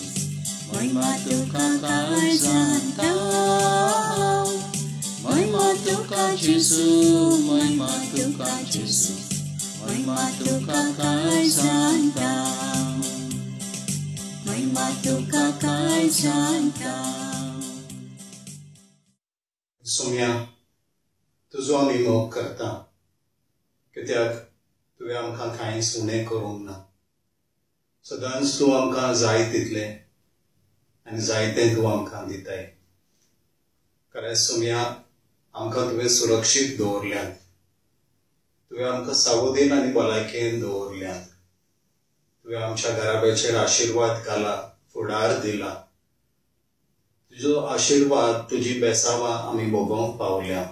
महिमा तुका काळजांत महिमा तुका जेजू, महिमा तुका जेजू, महिमा तुका काळजांत महिमा तुका काळजांत. सोम्या, तुजो आमी मोग करता कित्याक तुवें आमकां कांयच उणें करूंक ना. सदांच तूं आमकां जाय तितलें आनी जायतें तूं आमकां दिताय. खरेंच सोम्या, आमकां तुवें सुरक्षीत दवरल्यात, तुवें आमकां सावधीन आनी भलायकेन दवरल्यात, तुवें आमच्या घराब्याचेर आशिर्वाद घाला, फुडार दिला. तुजो आशिर्वाद, तुजी बेसावां आमी भोगोवंक पावल्या.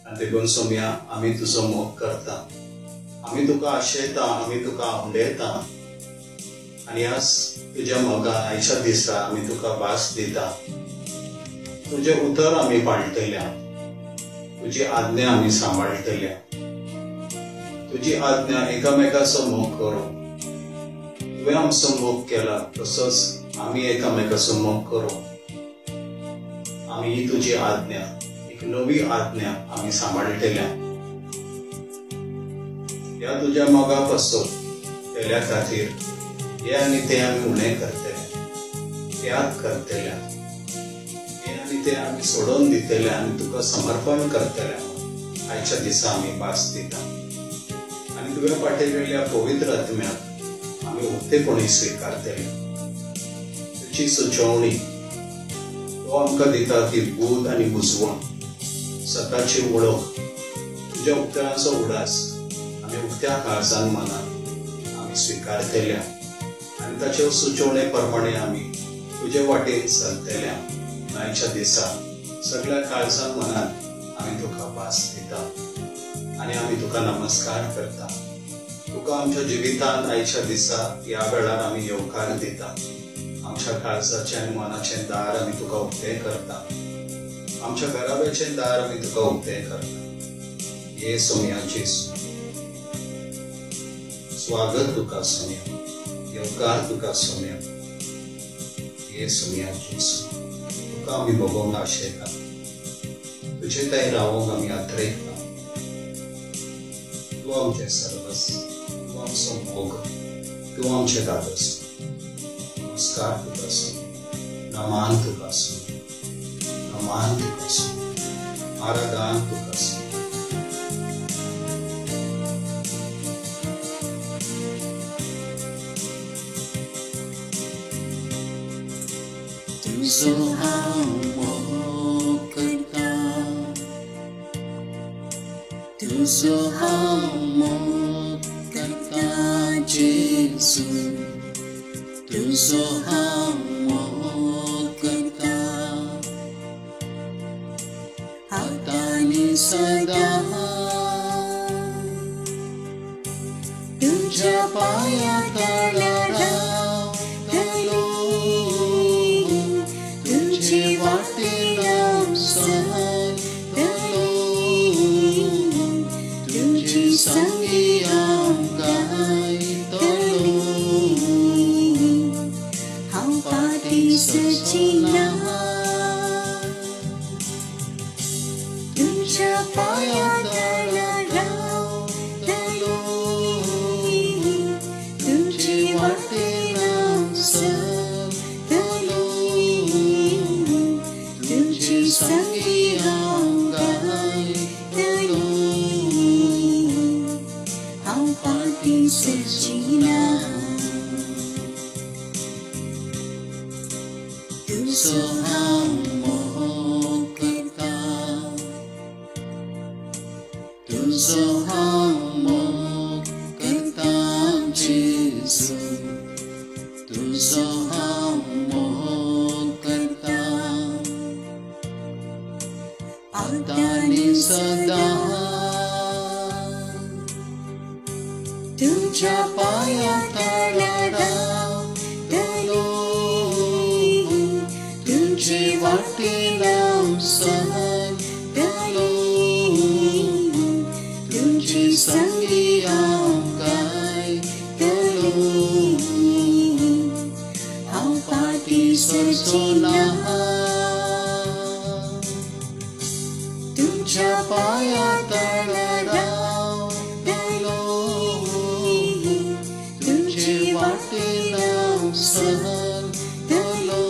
आनी देखून सोम्या, आमी तुजो मोग करता, आमी तुका आशेता, आमी तुका आवडयता आनी आज तुज्या मोगान आयच्या दिसा आमी तुका भास दिता. तुजें उतर आमी पाळटल्या, तुजी आज्ञा आमी सांबाळटल्या. तुजी आज्ञा एकामेकाचो मोग करूं. तुवें आमचो मोग केला तसोच आमी एकामेकाचो मोग करूं. आमी ही तुजी आज्ञा, एक नवी आज्ञा आमी सांबाळटल्या. ह्या तुज्या मोगा पासून केल्या खातीर हे आनी ते आमी उणें करतले, त्याग करतले, हे आनी ते आमी सोडून दितले आनी तुका समर्पण करतले. आयच्या दिसा आमी भास दिता आनी तुवें पाठयलेल्या पवित्र आत्म्याक आमी उक्तेपणी स्विकारतले. तुजी सुचोवणी तो आमकां दिता ती बूद आनी बुजवण, सताची वळख, तुज्या उतरांचो उडास आमी उक्त्या काळजान मनान आमी स्विकारतल्या आनी ताचे सुचोवणे प्रमाणे आमी तुजे वाटेन चलतल्या. आयच्या दिसा सगळ्या काळजान मनान आमी तुका भास दिता आनी आमी तुका नमस्कार करता. तुका आमच्या जिवितांत आयच्या दिसा ह्या वेळार आमी येवकार दिता. आमच्या काळजाचें आनी मनाचें दार आमी तुका उक्तें करता. आमच्या घराब्याचें दार आमी तुका उक्तें करता. हे सोम्या जेजू, स्वागत तुका सोम्या, येवकार तुका सोम्या. हे सोम्या जेजू, तुका आमी भोगोवंक आशेता, तुजे थंय रावोंक आमी आत्रेता. तूं आमचें सर्वस, तूं आमचो मोग, तूं आमचें धादोस. नमस्कार तुका सोम्या, नमान तुका सोम्या, नमान तुका सोम्या, आराधन तुका सोम्या. तुजो हांव मोग करता, तुजो हांव मोग करता जेजू, तुजो हांव मोग करता आतां आनी सदां. तुज्या पांयां तळा रावतलो, तुजे वाटेन हांव चलतलो, तुजे संगी हांव गायतलो, हांव फाटीं सरचीना. तुज्या पांयां तळा रावतलो, तुजे वाटेन हांव चलतलो, तुजे संगी हांव गायतलो, हांव फाटीं सरचीना. तुजो हांव मोग करता, तुजो हांव मोग करता जेजू, तुजो हांव मोग करता आतां आनी सदां. तुज्या पांयां तळा रावतलो, तुजे वाटेन हांव चलतलो, तुजे संगी हांव गायतलो, सरचो ना, तुमच्या पांया तळा रावतलो, तुमचे वाटेन हांव सरतलो,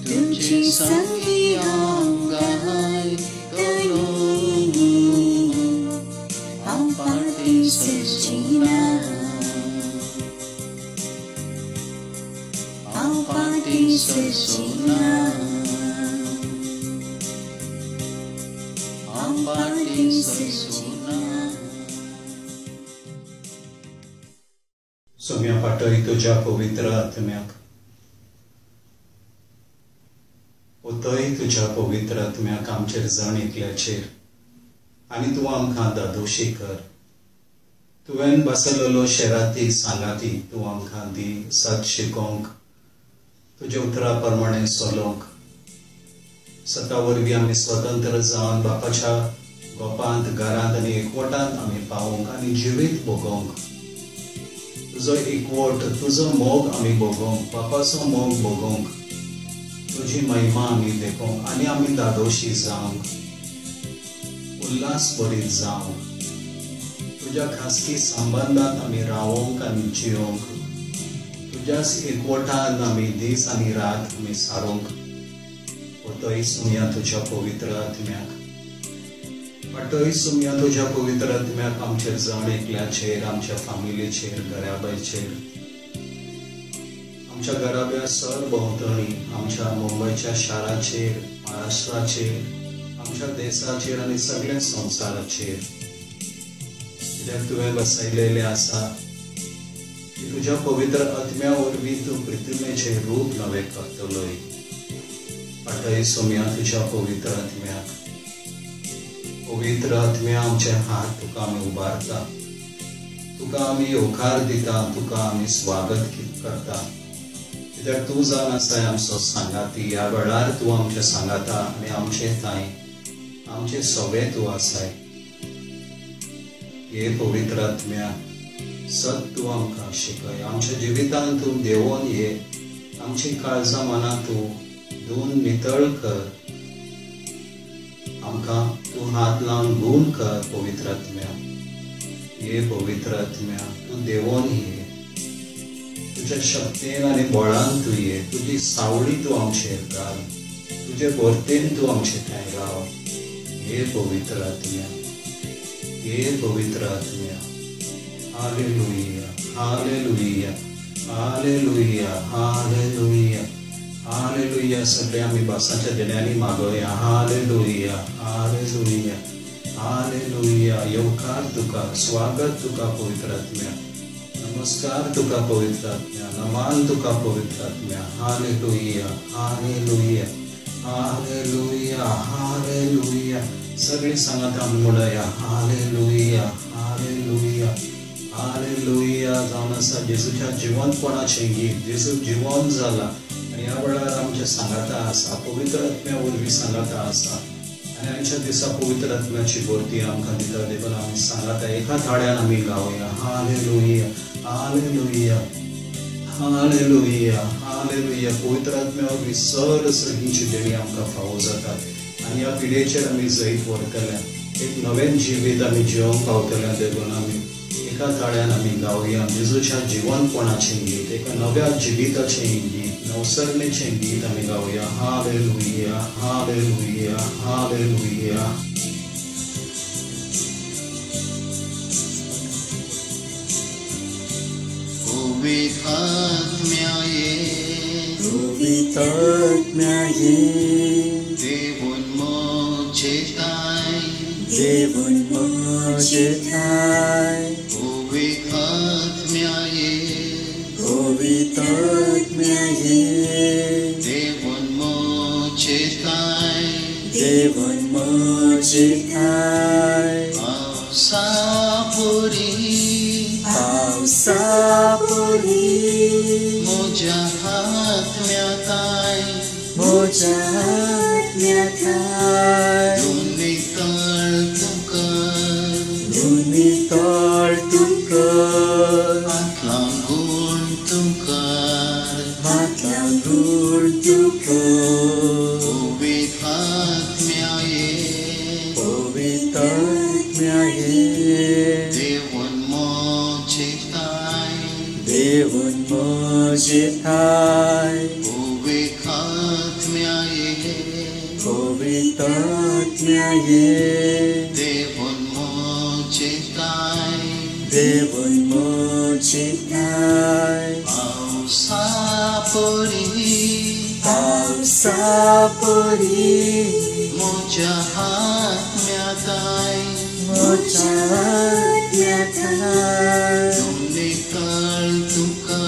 तुमचे संगी हांव गायतलो, हांव फाटीं सरचो ना, हांव फाटीं सरचो ना, हांव फाटीं सरचो ना. सोम्या पाटय तुज्या पवित्र आत्म्याक, उतय तुज्या पवित्र आत्म्याक आमचेर जण एकल्याचेर आनी तूं आमकां दादोशी कर. तुवें बसलेलो शेराती सांगाती तूं आमकां दी सत शिकोवंक, तुज्या उतरा प्रमाणे चलोवंक. सता वरवीं आमी स्वतंत्र जावन बापाच्या गोपांत, घरांत आनी एकवटांत आमी पावोवंक आनी जिवीत भोगोवंक. तुजो एकवट, तुजो मोग आमी भोगोवंक, बापाचो मोग भोगोवंक, तुजी महिमा आमी देखोवंक आनी आमी दादोशी जावंक, उल्हास भरीत जावंक, तुज्या खासगी संबंदांत आमी रावोंक आनी जियोंक, तुज्याच एकवटान आमी दीस आनी रात आमी सारोवंक. पटय सुमया तुज्या पवित्र आत्म्याक, पटय सुमया तुज्या पवित्र आत्म्याक आमचेर जण एकल्याचेर, आमच्या फामिलीचेर, घराब्याचेर, आमच्या घराब्या सरभोंवतणी, आमच्या मुंबयच्या शाराचेर, महाराष्ट्राचेर, आमच्या देशाचेर आनी सगळ्या संवसाराचेर. कित्याक तुवें बसयलेलें आसा की तुज्या पवित्र आत्म्या वरवीं तूं पृथ्वीचें रूप नवें करतलोय. पाटय सोम्या तुज्या पवित्र आत्म्याक. पवित्र आत्म्या आमचे हात तुका आमी उबारता, तुका आमी येवकार दिता, तुका आमी स्वागत करता. कित्याक तूं जावन आसाय आमचो सांगाती. ह्या वेळार तूं आमचे सांगाता आनी आमचे थांय आमचे सवे तूं आसाय. हे पवित्र आत्म्या, सत तूं आमकां शिकय, आमच्या जिवितांत तूं देंवोन ये, आमची काळजां मनां तूं धुवन नितळ कर, आमकां तूं हात लावन गूण कर. पवित्र आत्म्या, हे पवित्र आत्म्या, तूं देंवोन ये, तुज्या शक्तेन आनी बळान तूं ये, तुजी सावळी तूं आमचेर घाल, तुजे भरतेन तूं आमचे ठांय राव. हे पवित्र आत्म्या, हे पवित्र आत्म्या, hallelujah, hallelujah, hallelujah, hallelujah, hallelujah. सगळे आमी भासाच्या देण्यांनी मागोया. Hallelujah, hallelujah, hallelujah. येवकार तुका, स्वागत तुका पवित्र आत्म्या, नमस्कार तुका पवित्र आत्म्या, नमान तुका पवित्र आत्म्या. Hallelujah, hallelujah, hallelujah, hallelujah. सगळी सांगात आमी म्हणया हालेलुया, हालेलुया, हालेलुया. जावन आसा जेजूच्या जिवंतपणाचें गीत. जेजू जिवंत जाला आनी ह्या वेळार आमच्या सांगाता आसा, पवित्र आत्म्या वरवीं सांगाता आसा आनी आयच्या दिसा पवित्र आत्म्याची भरती आमकां दिता. देखून आमी सांगाता एका थाळ्यान आमी गावया हालेलुया, हालेलुया, हालेलुया, हालेलुया. पवित्र आत्म्या वरवीं सर सगळींची देणी आमकां फावो जातात आनी ह्या पिढयेचेर आमी जैत व्हरतले, एक नवें जिवीत आमी जिवंक पावतले. देखून आमी एका ताळ्यान आमी गावया जेजूच्या जिवंतपणाचें गीत, एका नव्या जिविताचें गीत, नवसरणेचें गीत आमी गावया. Hallelujah, hallelujah, hallelujah. पवित्र आत्म्या ये, पवित्र आत्म्या ये, देवून म्हजे ठांय, देवून म्हजे ठांय, पवित्र आत्म्या ये, पवित्र आत्म्या ये, देवून म्हजे ठांय, देवून म्हजे ठांय, पावसापुरी, पावसापुरी, म्हज्या आत्म्या ठांय, म्हज्या आत्म्या ठांय, धुवन नितळ तूं कर, धुवन नितळ तूं कर, हात लावन गूण तूं कर, हात हात लावन तुका पवित्र आत्म्या ये पवित्र आत्म्या ये देवन म्हजे ठांय देवन म्हजे ठांय पवित्र आत्म्या ये पवित्र आत्म्या ये देवन म्हजे ठांय देवन म्हजे ठांय पावसा परी पावसा परी म्हज्या आत्म्या ठांय म्हज्या आत्म्या ठांय तुमी तुका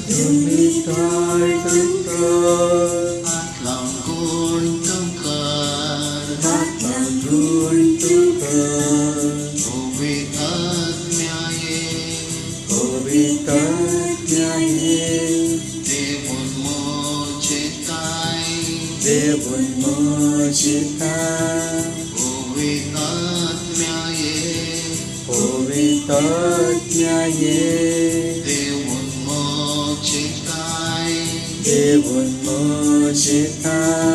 तुमी तुका हात लावन तुका हात लावन तुका पवित्र आत्म्या ये पवित्र आत्म्या ये देवन म्हजे ठांय देवन म्हजे ठांय पवित्र आत्म्या ये पवित्र आत्म्या ये देवन म्हजे ठांय देवन म्हजे ठांय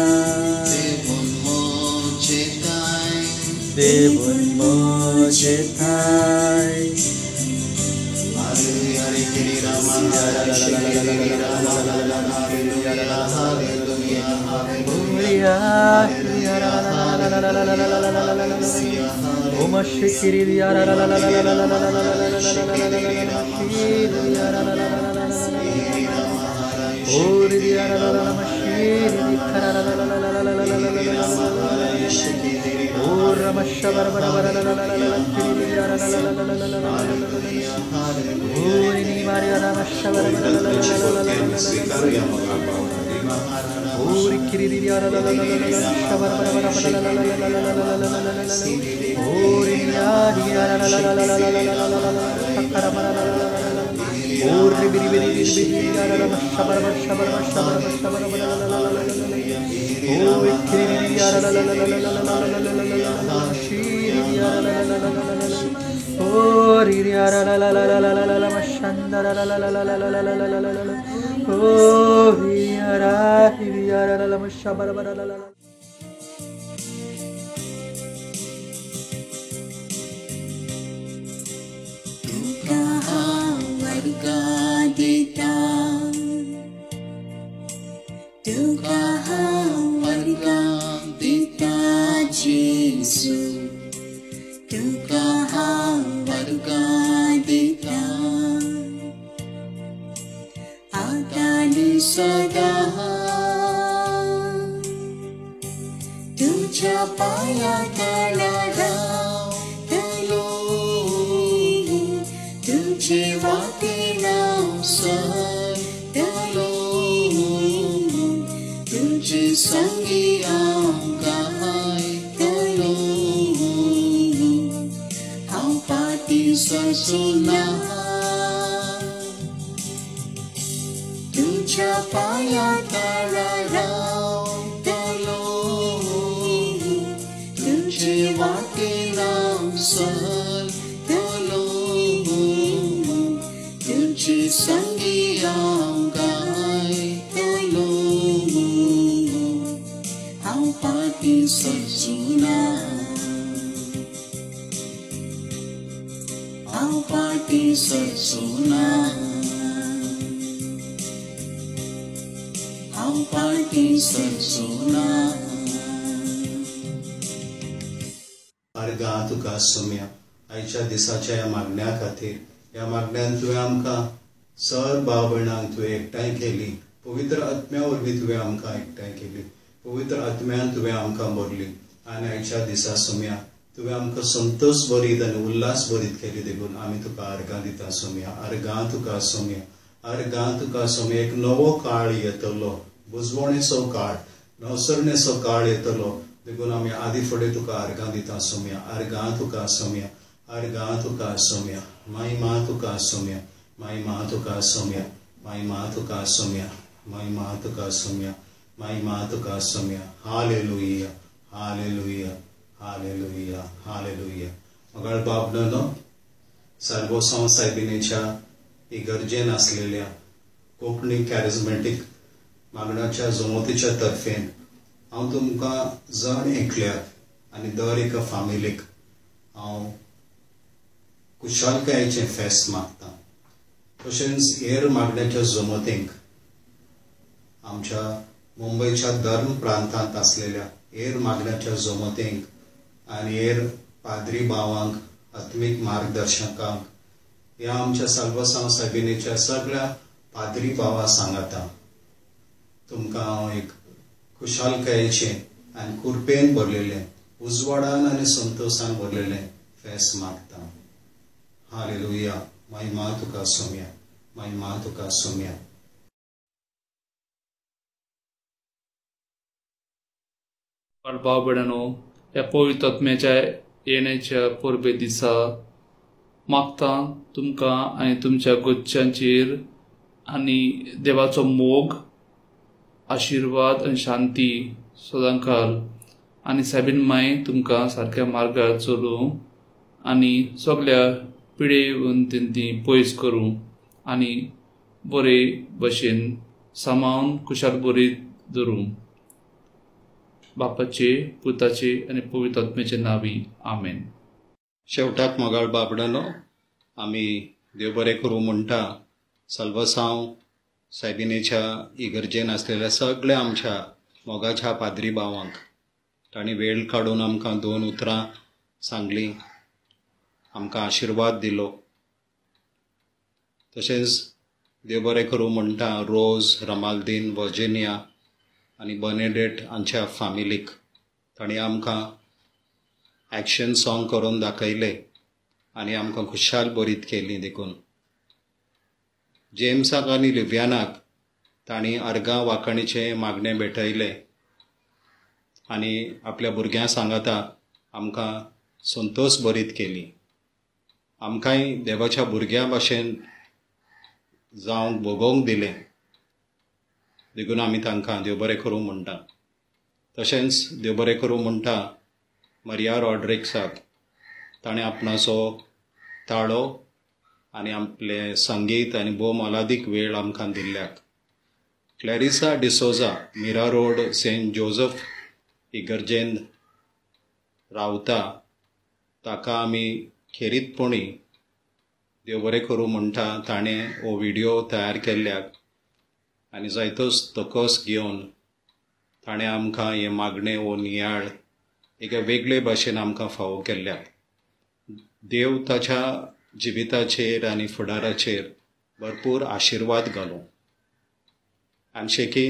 देवन म्हजे ठांय देवन म्हजे ठांय हरे हरे हरे राम हरे Ram hallelujah hallelujah Om Shri तुका हांव अर्गां दिता तुका हांव अर्गां दिता जेजू तुका हांव अर्गां दिता आतां आनी सदां तुज्या पांयां तळा रावतलो तुजे वाटेन हांव सरतलो तुजे संगी हांव गायतलो हांव फाटीं सरचो ना तुज्या पांयां तळा रावतलो तुजे वाटेन हांव सरतलो तुजे संगी हांव गायतलो हांव फाटीं सरचो ना हांव फाटीं सरचो ना हांव फाटीं सरचो ना. अर्गां तुका सोम्या आयच्या दिसाच्या ह्या मागण्या खातीर ह्या मागण्यान तुवें आमकां सर भाव भयणांक तुवें एकठांय केली पवित्र आत्म्या वरवीं तुवें आमकां एकठांय केली पवित्र आत्म्यान तुवें आमकां भरली आनी आयच्या दिसा सोम्या तुवें आमकां संतोष भरीत आनी उल्हास भरीत केली देखून आमी तुका अर्गां दिता सोम्या अर्गां तुका सोम्या अर्गां तुका सोम्या. एक नवो काळ येतलो बुजवणेचो काळ नवसरणेचो काळ येतलो देखून आमी आदी फुडें तुका अर्गां दिता सोम्या अर्गां तुका सोम्या अर्गां तुका सोम्या. महिमा तुका सोम्या महिमा तुका सोम्या महिमा तुका सोम्या महिमा तुका सोम्या महिमा तुका सोम्या. Hallelujah hallelujah hallelujah hallelujah. मगाळ बाब न्हय सार्वोसांव सायबिणीच्या इगर्जेन आसलेल्या कोंकणी कॅरिज्मॅटीक मागण्याच्या जमोतीच्या तर्फेन हांव तुमकां जण एकल्याक आनी दर एका फामिलीक हांव खुशालकायेचें फेस्त मागता. तशेंच हेर मागण्याच्या जमतींक आमच्या मुंबयच्या धर्म प्रांतांत आसलेल्या हेर मागण्याच्या जमतींक आनी हेर पाद्री भावांक, आत्मीक मार्गदर्शकांक, ह्या आमच्या साल्वासांव सायबिणीच्या सगळ्या पाद्री भावा सांगाता तुमकां हांव एक खुशालकायेचें आनी कुरपेन भरलेलें, उजवाडान आनी संतोशान भरलेलें फेस्त मागता. हालेलुया. महिमा तुका सोम्या, महिमा तुका सोम्या. भाव भयणांनो, ह्या पवित्र आत्म्याच्या येण्याच्या परबे दिसा मागता तुमकां आनी तुमच्या गोच्यांचेर आनी देवाचो मोग, आशिर्वाद आनी शांती सदांकाल आनी सायबीन माय तुमकां सारक्या मार्गार चलूं आनी सगल्या पिडे ती पयस करूं आनी बरे भशेन सामावन खुशाल बरी धरूं. बापाचे, पुताचे आनी पवित्र आत्म्याचे नांवी, आमेन. शेवटाक मोगाळ बाबडानो, आमी देव बरें करूं म्हणटा साल्वासांव सायबिणीच्या इगर्जेन आसलेल्या सगळ्या आमच्या मोगाच्या पाद्री भावांक. तांणी वेळ काडून आमकां दोन उतरां सांगलीं, आमकां आशिर्वाद दिलो. तशेंच देव बरें करूं म्हणटा रोज, रमालदीन, वर्जिनिया आनी बर्नेडेट हांच्या फामिलीक. तांणी आमकां एक्शन सॉंग करून दाखयलें आनी आमकां खुशाल बरीत केली. देखून जेम्साक आनी लिव्यानाक तांणी अर्गां वांकणीचें मागणें भेटयलें आनी आपल्या भुरग्यां सांगाता आमकां संतोश बरीत केली. आमकांय देवाच्या भुरग्यां भाशेन जावंक भोगोवंक दिलें. देखून आमी तांकां देव बरें करूं म्हणटा. तशेंच देव बरें करूं म्हणटा मरिया रॉड्रिक्साक. ताणें आपणाचो ताळो आनी आपलें संगीत आनी भोव मोलादीक वेळ आमकां दिल्ल्याक. Clarissa D'Souza, Mira road, Saint Joseph इगर्जेन रावता, ताका आमी खेरीतपणी देव बरें करूं म्हणटा. ताणें हो व्हिडियो तयार केल्ल्याक आनी जायतोच तकस घेवन ताणें आमकां हें मागणें हो नियाळ एका वेगळे भाशेन आमकां फावो केल्ल्याक. देव ताच्या जिविताचेर आनी फुडाराचेर भरपूर आशिर्वाद घालूं. आनी शेकी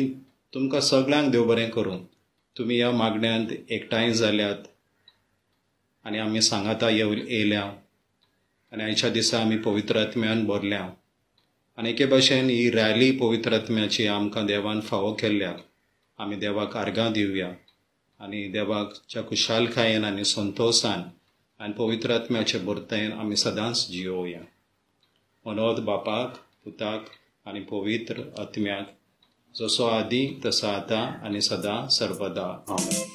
तुमकां सगळ्यांक देव बरें करूं. तुमी ह्या मागण्यांत एकठांय जाल्यात आनी आमी सांगाता येयल्या आनी आयच्या दिसा आमी पवित्र आत्म्यान भरल्या आनी एके भाशेन ही रॅली पवित्र आत्म्याची आमकां देवान फावो केल्ल्या आमी देवाक आर्गां दिवया आनी देवाच्या खुशालकायेन आनी संतोशान आनी पवित्र आत्म्याचे भरतायेन आमी सदांच जियोवया. मनोद बापाक, पुताक आनी पवित्र आत्म्याक, जसो आदी तसो आतां आनी सदां सर्वदा. आमेन.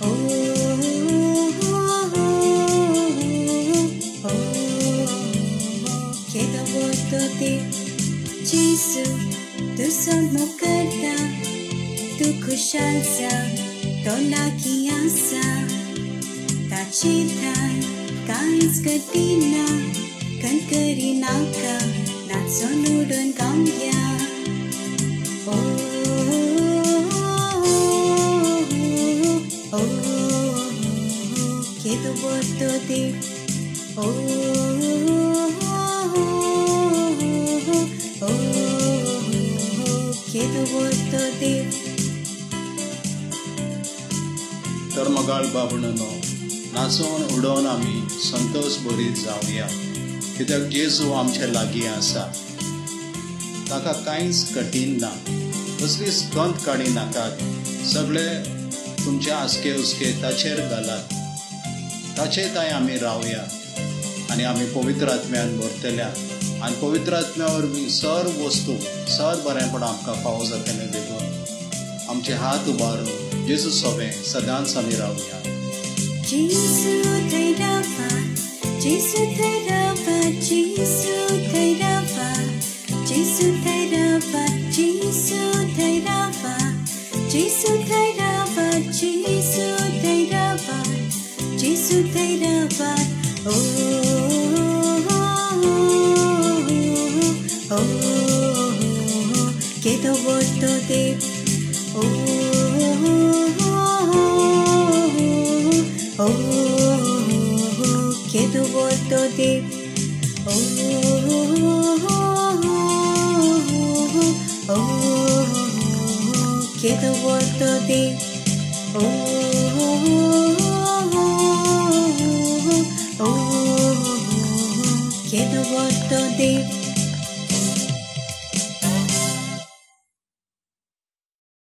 Oh, oh, oh, oh, oh, oh. केदो व्हडलो देव जेजू तूं सोमो करता तूं खुशाल जा तो लागीं आसा ताचे ठांय कांयच घटिना कणकरी नाका नाचोन उडून गावया ओ ओ केदो व्हडलो देव ओ ओ केदो व्हडलो देव. तर मोगाळ बाबणनो नाचोन उडोवन आमी संतोष बरीत जावया कित्याक जेजू आमचे लागीं आसा. ताका कांयच कठीण ना, कसलीच गंत काडी नाकात. सगळे तुमचे आसके उसके ताचेर घालात, ताचे ताय आमी रावया आनी आमी पवित्र आत्म्यान भरतल्या आनी पवित्र आत्म्या वरवीं सर्व वस्तू सर्व बरेंपण आमकां फावो जातलें. देखून आमचे हात उबारून जेजू सोबें सदांच आमी रावया. जेजू थंय रावा, जेजू थंय रावा, जेजू थंय रावा, जेजू थंय रावा, जेजू थंय रावा, जेजू थंय रावा, जेजू थंय रावा, जेजू थंय रावा. ओ ओ केदो व्हडलो देव ओ ओ केदो व्हडलो देव ओ ओ केदो व्हडलो देव ओ ओ केदो व्हडलो देव.